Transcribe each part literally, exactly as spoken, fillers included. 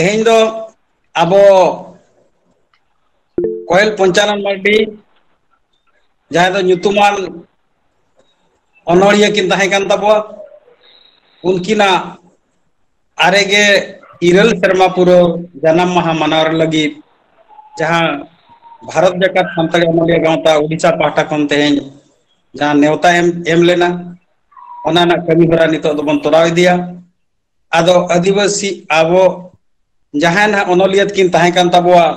ᱛᱮᱦᱮᱧ ᱫᱚ ᱟᱵᱚ ᱠᱚᱭᱮᱞ ᱯᱚᱧᱪᱟᱱᱚᱱ ᱢᱟᱨᱰᱤ, ᱡᱟᱦᱟᱸᱭ ᱫᱚ ᱧᱩᱛᱩᱢᱟᱱ ᱚᱱᱚᱲᱦᱤᱭᱟᱹ ᱠᱤᱱ ᱛᱟᱦᱮᱸ ᱠᱟᱱ ᱛᱟᱵᱚᱣᱟ, ᱩᱱᱠᱤᱱᱟᱜ ᱟᱨᱮ ᱜᱮ ᱤᱨᱟᱹᱞ ᱥᱮᱨᱢᱟ ᱯᱩᱨᱟᱹᱣ ᱡᱟᱱᱟᱢ ᱢᱟᱦᱟ ᱢᱟᱱᱟᱣ ᱞᱟᱹᱜᱤᱫ ᱡᱟᱦᱟᱸ ᱵᱷᱟᱨᱚᱛ ᱡᱟᱠᱟᱛ ᱥᱟᱱᱛᱟᱲᱤ ᱚᱱᱚᱞᱤᱭᱟᱹ ᱜᱟᱶᱛᱟ ᱳᱰᱤᱥᱟ ᱯᱟᱦᱴᱟ ᱠᱷᱚᱱ ᱛᱮᱦᱮᱧ ᱡᱟᱦᱟᱸ ᱱᱮᱣᱛᱟ ᱮᱢ, ᱮᱢ ᱞᱮᱱᱟ, ᱚᱱᱟ ᱨᱮᱱᱟᱜ ᱠᱟᱹᱢᱤ ᱦᱚᱨᱟ ᱱᱤᱛᱚᱜ ᱫᱚᱵᱚᱱ ᱛᱚᱨᱟᱣ ᱤᱫᱤᱭᱟ᱾ ᱟᱫᱚ ᱟᱹᱫᱤᱵᱟᱹᱥᱤ ᱟᱵᱚ ᱡᱟᱦᱟᱸᱭ ᱱᱟᱦᱟᱜ ᱚᱱᱚᱞᱤᱭᱟᱹ ᱠᱤᱱ ᱛᱟᱦᱮᱸ ᱠᱟᱱ ᱛᱟᱵᱚᱣᱟ,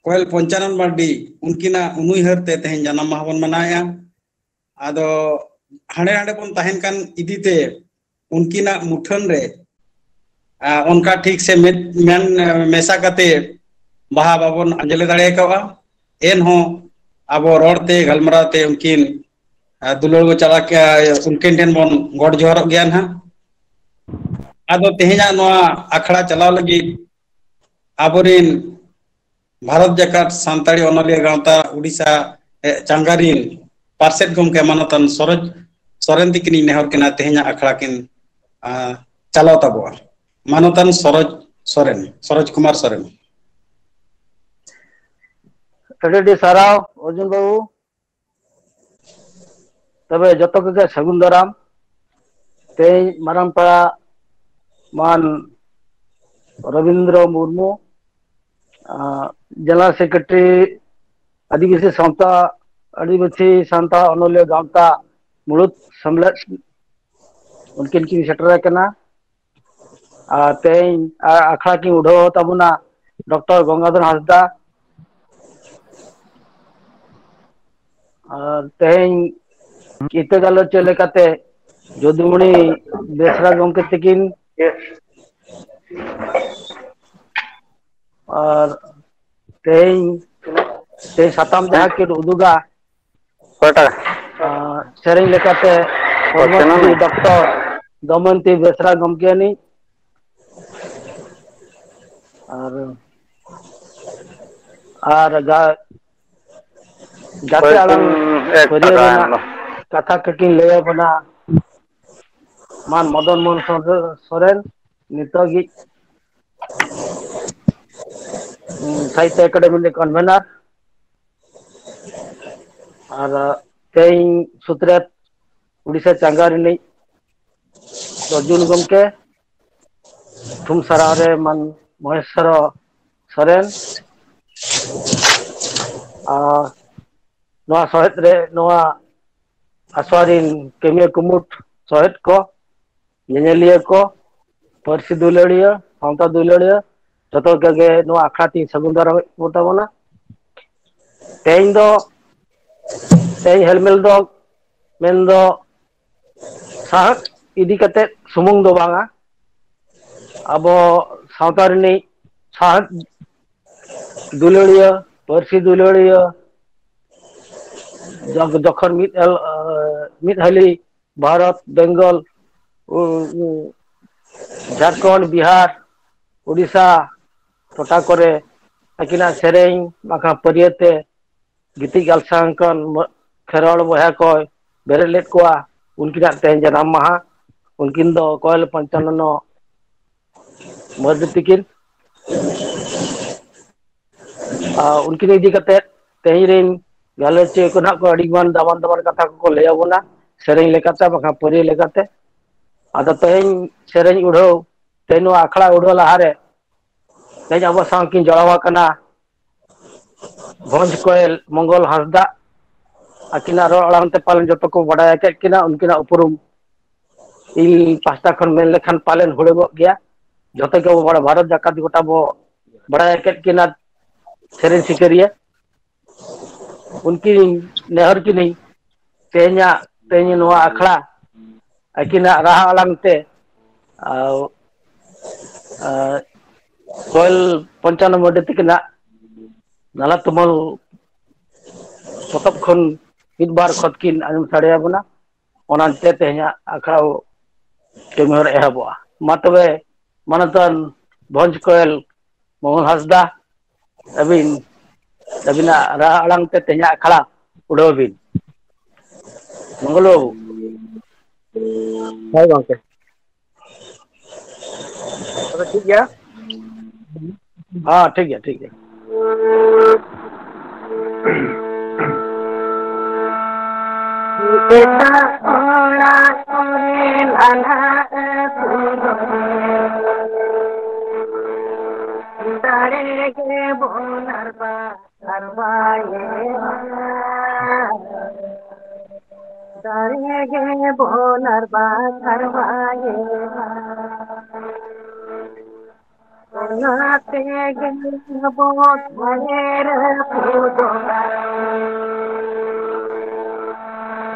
ᱠᱚᱭᱮᱞ ᱯᱚᱧᱪᱟᱱᱚᱱ ᱢᱟᱨᱰᱤ, ᱩᱱᱠᱤᱱᱟᱜ ᱩᱱᱩᱭᱦᱟᱹᱨ ᱛᱮ ᱛᱮᱦᱮᱧ ᱡᱟᱱᱟᱢ ᱢᱟᱦᱟ ᱵᱚᱱ ᱢᱟᱱᱟᱣᱮᱫᱼᱟ᱾ ᱟᱫᱚ ᱦᱟᱸᱰᱮ ᱱᱟᱰᱮ ᱵᱚᱱ ᱛᱟᱦᱮᱱ ᱠᱟᱱ ᱤᱫᱤ ᱛᱮ ᱩᱱᱠᱤᱱᱟᱜ ᱢᱩᱴᱷᱟᱹᱱ ᱨᱮ, ᱟ, ᱚᱱᱠᱟ ᱴᱷᱤᱠ ᱥᱮ ᱢᱮᱫ ᱢᱮᱱ ᱢᱮᱥᱟ ᱠᱟᱛᱮ ᱵᱟᱦᱟ ᱵᱟᱵᱚᱱ ᱟᱸᱡᱽᱞᱮ ᱫᱟᱲᱮ ᱠᱟᱣᱟ᱾ ᱮᱱᱦᱚᱸ ᱟᱵᱚ ᱨᱚᱲ ᱛᱮ, ᱜᱟᱞᱢᱟᱨᱟᱣ ᱛᱮ ᱩᱱᱠᱤᱱ, ᱟ, ᱫᱩᱞᱟᱹᱲ ᱵᱚ ᱪᱟᱞᱟᱜ ᱠᱮᱭᱟ, ᱩᱱᱠᱤᱱ ᱴᱷᱮᱱ ᱵᱚᱱ ᱜᱚᱰ ᱡᱚᱦᱟᱨᱚᱜ ᱜᱮᱭᱟ ᱱᱟᱦᱟᱜ᱾ ᱟᱫᱚ ᱛᱮᱦᱮᱧᱟᱜ ᱱᱚᱣᱟ ᱟᱠᱷᱲᱟ ᱪᱟᱞᱟᱣ ᱞᱟᱹᱜᱤᱫ ᱟᱵᱚᱨᱤᱱ ᱵᱷᱟᱨᱚᱛ ᱡᱟᱠᱟᱛ ᱥᱟᱱᱛᱟᱲᱤ ᱚᱱᱚᱞᱤᱭᱟᱹ ᱜᱟᱶᱛᱟ ᱩᱰᱤᱥᱟ, ᱮ, ᱪᱟᱸᱜᱟ ᱨᱤᱱ ᱯᱟᱨᱥᱮᱛ ᱜᱚᱢᱠᱮ ᱢᱟᱱᱚᱛᱟᱱ ᱥᱚᱨᱚᱡᱽ ᱥᱚᱨᱮᱱ ᱛᱤᱠᱤᱱᱤᱧ ᱱᱮᱦᱚᱨ ᱠᱤᱱᱟ ᱛᱮᱦᱮᱧᱟᱜ ᱟᱠᱷᱲᱟ ᱠᱤᱱ, ᱟ, ᱪᱟᱞᱟᱣ ᱛᱟᱵᱚᱜᱼᱟ᱾ ᱢᱟᱱᱚᱛᱟᱱ ᱥᱚᱨᱚᱡᱽ ᱥᱚᱨᱮᱱ, ᱥᱚᱨᱚᱡᱽ ᱠᱩᱢᱟᱨ ᱥᱚᱨᱮᱱ᱾ ᱟᱹᱰᱤ ᱟᱹᱰᱤ ᱥᱟᱨᱦᱟᱣ ᱚᱨᱡᱩᱱ ᱵᱟᱹᱵᱩ᱾ ᱛᱚᱵᱮ ᱡᱚᱛᱚ ᱠᱚᱜᱮ ᱥᱟᱹᱜᱩᱱ ᱫᱟᱨᱟᱢ᱾ ᱛᱮᱦᱮᱧ ᱢᱟᱨᱟᱝ ᱯᱟᱲᱟ ᱢᱟᱱ ᱨᱚᱵᱤᱱᱫᱨᱚ ᱢᱩᱨᱢᱩ, ᱟᱸ, ᱡᱮᱱᱟᱨᱮᱞ ᱥᱮᱠᱨᱮᱴᱟᱨᱤ, ᱟᱹᱫᱤᱵᱟᱹᱥᱤ ᱥᱟᱶᱛᱟ, ᱟᱹᱫᱤᱵᱟᱹᱥᱤ ᱥᱟᱱᱛᱟᱲ ᱚᱱᱚᱞᱤᱭᱟᱹ ᱜᱟᱶᱛᱟ ᱢᱩᱲᱩᱫ ᱥᱮᱢᱞᱮᱫ, ᱩᱱᱠᱤᱱ ᱠᱤᱱ ᱥᱮᱴᱮᱨ ᱟᱠᱟᱱᱟ᱾ ᱟᱨ ᱛᱮᱦᱮᱧ ᱟ-, ᱟᱠᱷᱲᱟ ᱠᱤᱱ ᱩᱰᱷᱟᱹᱣ ᱛᱟᱵᱚᱱᱟ ᱰᱚᱠᱴᱚᱨ ᱜᱚᱝᱜᱟᱫᱷᱚᱨ ᱦᱟᱸᱥᱫᱟ᱾ ᱟᱨ ᱛᱮᱦᱮᱧ ᱠᱤᱛᱟᱹ ᱜᱟᱞᱚᱪ ᱞᱮᱠᱟᱛᱮ ᱡᱚᱫᱩᱢᱚᱬᱤ ᱵᱮᱥᱨᱟ ᱜᱚᱢᱠᱮ ᱛᱤᱠᱤᱱ, ᱟᱨ ᱛᱮᱦᱮᱧ, ᱛᱮᱦᱮᱧ ᱥᱟᱛᱟᱢ ᱡᱟᱦᱟᱸ ᱠᱤᱱ ᱩᱫᱩᱜᱟ, ᱚᱠᱚᱭᱴᱟᱜ? ᱟᱨ ᱥᱮᱨᱮᱧ ᱞᱮᱠᱟᱛᱮ ᱚ, ᱯᱚᱫᱽᱢᱚᱥᱨᱤ ᱪᱮᱱᱟᱱ? ᱰᱚᱠᱴᱚᱨ ᱫᱚᱢᱚᱭᱚᱱᱛᱤ ᱵᱮᱥᱨᱟ ᱜᱚᱢᱠᱮᱭᱟᱱᱤᱡ᱾ ᱟᱨ, ᱟᱨ ᱜᱟ-, ᱡᱟᱛᱮ ᱦᱳᱭ, ᱟᱞᱟᱝ ᱮᱠ ᱯᱟᱹᱨᱭᱟᱹ ᱴᱟᱠᱟ ᱨᱮᱱᱟᱜ ᱮᱱ ᱫᱚ᱾ ᱠᱟᱛᱷᱟ ᱠᱚᱠᱤᱱ ᱞᱟᱹᱭ ᱟᱵᱚᱱᱟ ᱢᱟᱱ ᱢᱚᱫᱚᱱ ᱢᱳᱦᱚᱱ ᱥᱚᱨ-, ᱥᱚᱨᱮᱱ, ᱱᱤᱛᱚᱜᱤᱡ ᱥᱟᱦᱤᱛᱛᱚ ᱮᱠᱟᱰᱮᱢᱤ ᱨᱤᱱᱤᱡ convener ᱟᱨ ᱛᱮᱦᱮᱧ ᱥᱩᱛᱨᱮᱛ ᱩᱰᱤᱥᱟ ᱪᱟᱸᱜᱟ ᱨᱤᱱᱤᱡ ᱫᱚ ᱡᱩᱱ ᱜᱚᱢᱠᱮ, ᱛᱷᱩᱢ ᱥᱟᱨᱟᱣ ᱨᱮ ᱢᱟᱱ ᱢᱚᱦᱮᱥᱣᱚᱨ ᱥᱚᱨᱮᱱ, ᱟᱨ ᱱᱚᱣᱟ ᱥᱚᱦᱮᱫ ᱨᱮ, ᱱᱚᱣᱟ ᱟᱥᱲᱟ ᱨᱤᱱ ᱠᱟᱹᱢᱤᱭᱟᱹ ᱠᱩᱢᱩᱴ ᱥᱚᱦᱮᱫ ᱠᱚ, ᱧᱮᱧᱮᱞᱤᱭᱟᱹ ᱠᱚ, ᱯᱟᱹᱨᱥᱤ ᱫᱩᱞᱟᱹᱲᱤᱭᱟᱹ, ᱥᱟᱶᱛᱟ ᱫᱩᱞᱟᱹᱲᱤᱭᱟᱹ, ᱡᱚᱛᱚ ᱠᱚᱜᱮ ᱱᱚᱣᱟ ᱟᱠᱷᱲᱟ ᱛᱤᱧ ᱥᱟᱹᱜᱩᱱ ᱫᱟᱨᱟᱢᱮᱫ ᱠᱚ ᱛᱟᱵᱚᱱᱟ᱾ ᱛᱮᱦᱮᱧ ᱫᱚ, ᱛᱮᱦᱮᱧ ᱦᱮᱞᱢᱮᱞ ᱫᱚ ᱢᱮᱱᱫᱚ ᱥᱟᱶᱦᱮᱫ ᱤᱫᱤ ᱠᱟᱛᱮ ᱥᱩᱢᱩᱝ ᱫᱚ ᱵᱟᱝᱟ, ᱟᱵᱚ ᱥᱟᱶᱛᱟ ᱨᱤᱱᱤᱡ ᱥᱟᱶᱦᱮᱫ ᱫᱩᱞᱟᱹᱲᱤᱭᱟᱹ, ᱯᱟᱹᱨᱥᱤ ᱫᱩᱞᱟᱹᱲᱤᱭᱟᱹ, ᱡᱚ-, ᱡᱚᱠᱷᱚᱱ ᱢᱤᱫ ᱮᱞ-, ᱢᱤᱫ ᱦᱟᱹᱞᱤ ᱵᱷᱟᱨᱚᱛ, ᱵᱮᱝᱜᱚᱞ, ᱩ-, ᱩ-, ᱡᱷᱟᱲᱠᱷᱚᱸᱰ, ᱵᱤᱦᱟᱨ, ᱩᱰᱤᱥᱟ ᱴᱚᱴᱷᱟ ᱠᱚᱨᱮ ᱟᱹᱠᱤᱱᱟᱜ ᱥᱮᱨᱮᱧ ᱵᱟᱝᱠᱷᱟᱱ ᱯᱟᱹᱨᱭᱟᱹ ᱛᱮ ᱜᱤᱛᱤᱡ ᱜᱟᱞᱥᱟᱝ ᱠᱟᱱ ᱠᱷᱮᱨᱣᱟᱲ ᱵᱚᱭᱦᱟ ᱠᱚᱭ ᱵᱮᱨᱮᱫ ᱞᱮᱫ ᱠᱚᱣᱟ᱾ ᱩᱱᱠᱤᱱᱟᱜ ᱛᱮᱦᱮᱧ ᱡᱟᱱᱟᱢ ᱢᱟᱦᱟ᱾ ᱩᱱᱠᱤᱱ ᱫᱚ ᱠᱚᱭᱮᱞ ᱯᱚᱧᱪᱟᱱᱚᱱᱚ ᱢᱟᱹᱨᱰᱤ ᱛᱤᱠᱤᱱ᱾ ᱟᱨ ᱩᱱᱠᱤᱱ ᱤᱫᱤ ᱠᱟᱛᱮ ᱛᱮᱦᱮᱧ ᱨᱤᱱ ᱜᱟᱞᱚᱪᱤᱭᱟᱹ ᱠᱚ ᱱᱟᱦᱟᱜ ᱠᱚ ᱟᱹᱰᱤ ᱜᱟᱱ ᱫᱟᱢᱟᱱ ᱫᱟᱢᱟᱱ ᱠᱟᱛᱷᱟ ᱠᱚᱠᱚ ᱞᱟᱹᱭ ᱟᱵᱚᱱᱟ, ᱥᱮᱨᱮᱧ ᱞᱮᱠᱟᱛᱮ ᱵᱟᱠᱷᱟᱱ ᱯᱟᱹᱨᱤᱭᱟᱹ ᱞᱮᱠᱟᱛᱮ᱾ ᱟᱫᱚ ᱛᱮᱦᱮᱧ ᱥᱮᱨᱮᱧ ᱩᱰᱷᱟᱹᱣ, ᱛᱮᱦᱮᱧ ᱱᱚᱣᱟ ᱟᱠᱷᱲᱟ ᱩᱰᱷᱟᱹᱣ ᱞᱟᱦᱟᱨᱮ ᱛᱮᱦᱮᱧ ᱟᱵᱚ ᱥᱟᱶ ᱠᱤᱱ ᱡᱚᱲᱟᱣ ᱟᱠᱟᱱᱟ ᱵᱷᱚᱸᱡᱽ ᱠᱚᱭᱮᱞ ᱢᱚᱝᱜᱚᱞ ᱦᱟᱸᱥᱫᱟ᱾ ᱟᱹᱠᱤᱱᱟᱜ ᱨᱚᱲ ᱟᱲᱟᱝ ᱛᱮ ᱯᱟᱞᱮᱱ ᱡᱚᱛᱚ ᱠᱚ ᱵᱟᱰᱟᱭ ᱟᱠᱟᱫ ᱠᱤᱱᱟ, ᱩᱱᱠᱤᱱᱟᱜ ᱩᱯᱨᱩᱢ ᱤᱧ ᱯᱟᱦᱴᱟ ᱠᱷᱚᱱ ᱢᱮᱱ ᱞᱮᱠᱷᱟᱱ ᱯᱟᱞᱮᱱ ᱦᱩᱲᱟᱹᱜᱚᱜ ᱜᱮᱭᱟ᱾ ᱡᱚᱛᱚ ᱜᱮ ᱵᱟᱲᱟᱭ, ᱵᱷᱟᱨᱚᱛ ᱡᱟᱠᱟᱛ ᱜᱚᱴᱟ ᱵᱚ ᱵᱟᱲᱟᱭ ᱟᱠᱟᱫ ᱠᱤᱱᱟ ᱥᱮᱨᱮᱧ ᱥᱤᱠᱟᱹᱨᱤᱭᱟᱹ᱾ ᱩᱱᱠᱤᱱ ᱱᱮᱦᱚᱨ ᱠᱤᱱᱤᱧ ᱛᱮᱦᱮᱧᱟᱜ, ᱛᱮᱦᱮᱧ ᱱᱚᱣᱟ ᱟᱠᱷᱲᱟ ᱟᱹᱠᱤᱱᱟᱜ ᱨᱟᱦᱟ ᱟᱲᱟᱝ ᱛᱮ, ᱟᱨ, ᱟᱨ ᱠᱚᱭᱮᱞ ᱯᱚᱧᱪᱟᱱᱚᱱ ᱢᱟᱹᱨᱰᱤ ᱛᱟᱹᱠᱤᱱᱟᱜ ᱱᱟᱞᱟ ᱛᱩᱢᱟᱹᱞ ᱯᱚᱛᱚᱵ ᱠᱷᱚᱱ ᱢᱤᱫ ᱵᱟᱨ ᱠᱷᱚᱛ ᱠᱤᱱ ᱟᱸᱡᱚᱢ ᱥᱟᱰᱮ ᱟᱵᱚᱱᱟ᱾ ᱚᱱᱟᱛᱮ ᱛᱮᱦᱮᱧᱟᱜ ᱟᱠᱷᱲᱟ ᱠᱟᱹᱢᱤ ᱦᱚᱨᱟ ᱮᱦᱚᱵᱚᱜᱼᱟ᱾ ᱢᱟ ᱛᱚᱵᱮ, ᱢᱟᱱᱚᱛᱟᱱ ᱵᱷᱚᱸᱡᱽ ᱠᱚᱭᱮᱞ ᱢᱳᱦᱚᱱ ᱦᱟᱸᱥᱫᱟ, ᱟᱹᱵᱤᱱ, ᱟᱹᱵᱤᱱᱟᱜ ᱨᱟᱦᱟ ᱟᱲᱟᱝ ᱛᱮ ᱛᱮᱦᱮᱧᱟᱜ ᱟᱠᱷᱲᱟ ᱩᱰᱷᱟᱹᱣ ᱵᱤᱱ᱾ ᱢᱚᱝᱜᱚᱞ ᱵᱟᱹᱵᱩ᱾ ᱦᱳᱭ ᱜᱚᱢᱠᱮ᱾ ᱛᱚᱵᱮ ᱴᱷᱤᱠ ᱜᱮᱭᱟ᱾ ᱦᱮᱸ, ᱴᱷᱤᱠ ᱜᱮᱭᱟ, ᱴᱷᱤᱠ ᱜᱮᱭᱟ᱾ ᱮᱴᱟᱜ ᱚᱲᱟᱜ ᱠᱚᱨᱮ ᱞᱟᱸᱫᱟ ᱟᱹᱛᱩ ᱫᱚ ᱫᱟᱲᱮ ᱜᱮ ᱵᱚᱱ ᱟᱨᱵᱟ ᱟᱨᱵᱟᱭᱮ᱾ ᱫᱟᱲᱮ ᱜᱮ ᱵᱚᱱ ᱟᱨᱵᱟ ᱟᱨᱵᱟᱭᱮ᱾ ᱚᱱᱟ ᱛᱮᱜᱮ ᱟᱵᱚ ᱫᱷᱟᱨᱮ ᱨᱮ ᱵᱚᱸᱜᱟ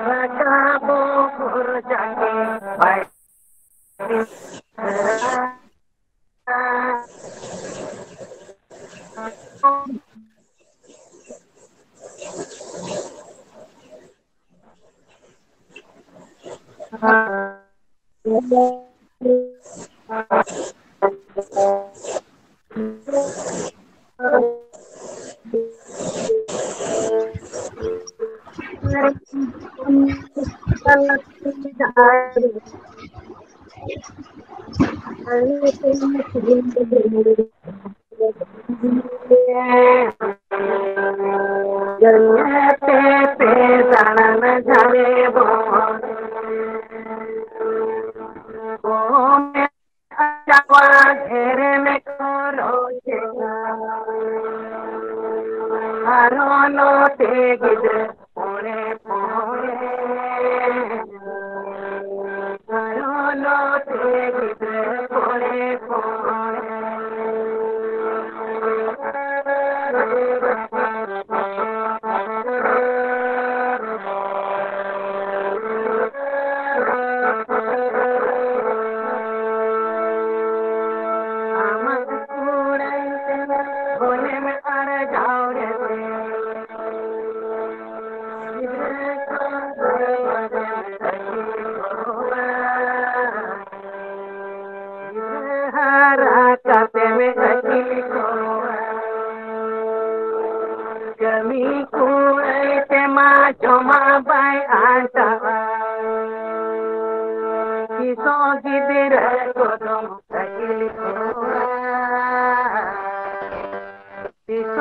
ᱨᱟᱠᱟᱵᱚ ᱵᱷᱚᱨ ᱡᱟᱸᱜᱮ ᱵᱟᱭ ᱟᱨᱦᱚᱸ ᱱᱚᱛᱮ ᱜᱤᱫᱽᱨᱟᱹ ᱯᱚᱨᱮ ᱯᱚᱨᱮ, ᱟᱨᱦᱚᱸ ᱱᱚᱛᱮ ᱜᱤᱫᱽᱨᱟᱹ ᱯᱚᱨᱮ ᱯᱚᱨᱮ᱾ ᱟᱢᱟᱜ ᱠᱩᱲᱟᱹᱭ ᱛᱮ ᱵᱚᱞᱮᱢ ᱟᱨᱡᱟᱣ ᱞᱮᱫᱮ᱾ ᱜᱤᱫᱽᱨᱟᱹ ᱠᱚ ᱵᱚᱞᱮ ᱟᱹᱠᱤᱞ ᱠᱚᱣᱟ᱾ ᱜᱤᱫᱽᱨᱟᱹ ᱦᱟᱨᱟ ᱠᱟᱛᱮᱢ ᱟᱹᱠᱤᱞ ᱠᱚᱣᱟ᱾ ᱠᱟᱹᱢᱤ ᱠᱩᱲᱟᱹᱭ ᱛᱮᱢᱟ ᱡᱚᱢᱟᱜ ᱵᱟᱭ ᱟᱱᱴᱟᱣᱟ᱾ ᱛᱤᱥᱚᱜ ᱜᱤᱫᱽᱨᱟᱹ ᱠᱚᱫᱚᱢ ᱟᱹᱠᱤᱞ ᱠᱚᱣᱟ᱾ ᱛᱤᱥᱚᱜ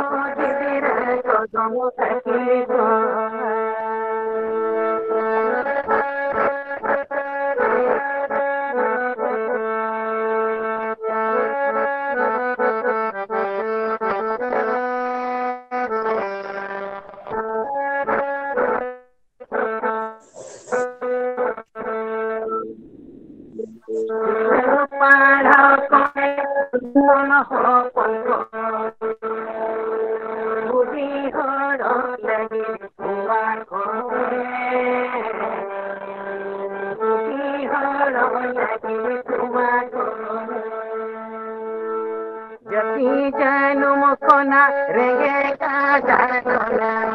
ᱡᱟᱹᱛᱤ ᱡᱟᱹᱱᱩᱢ ᱠᱷᱚᱱᱟᱜ ᱨᱮᱸᱜᱮᱡ ᱟᱡᱟᱨ ᱠᱷᱚᱱᱟᱜ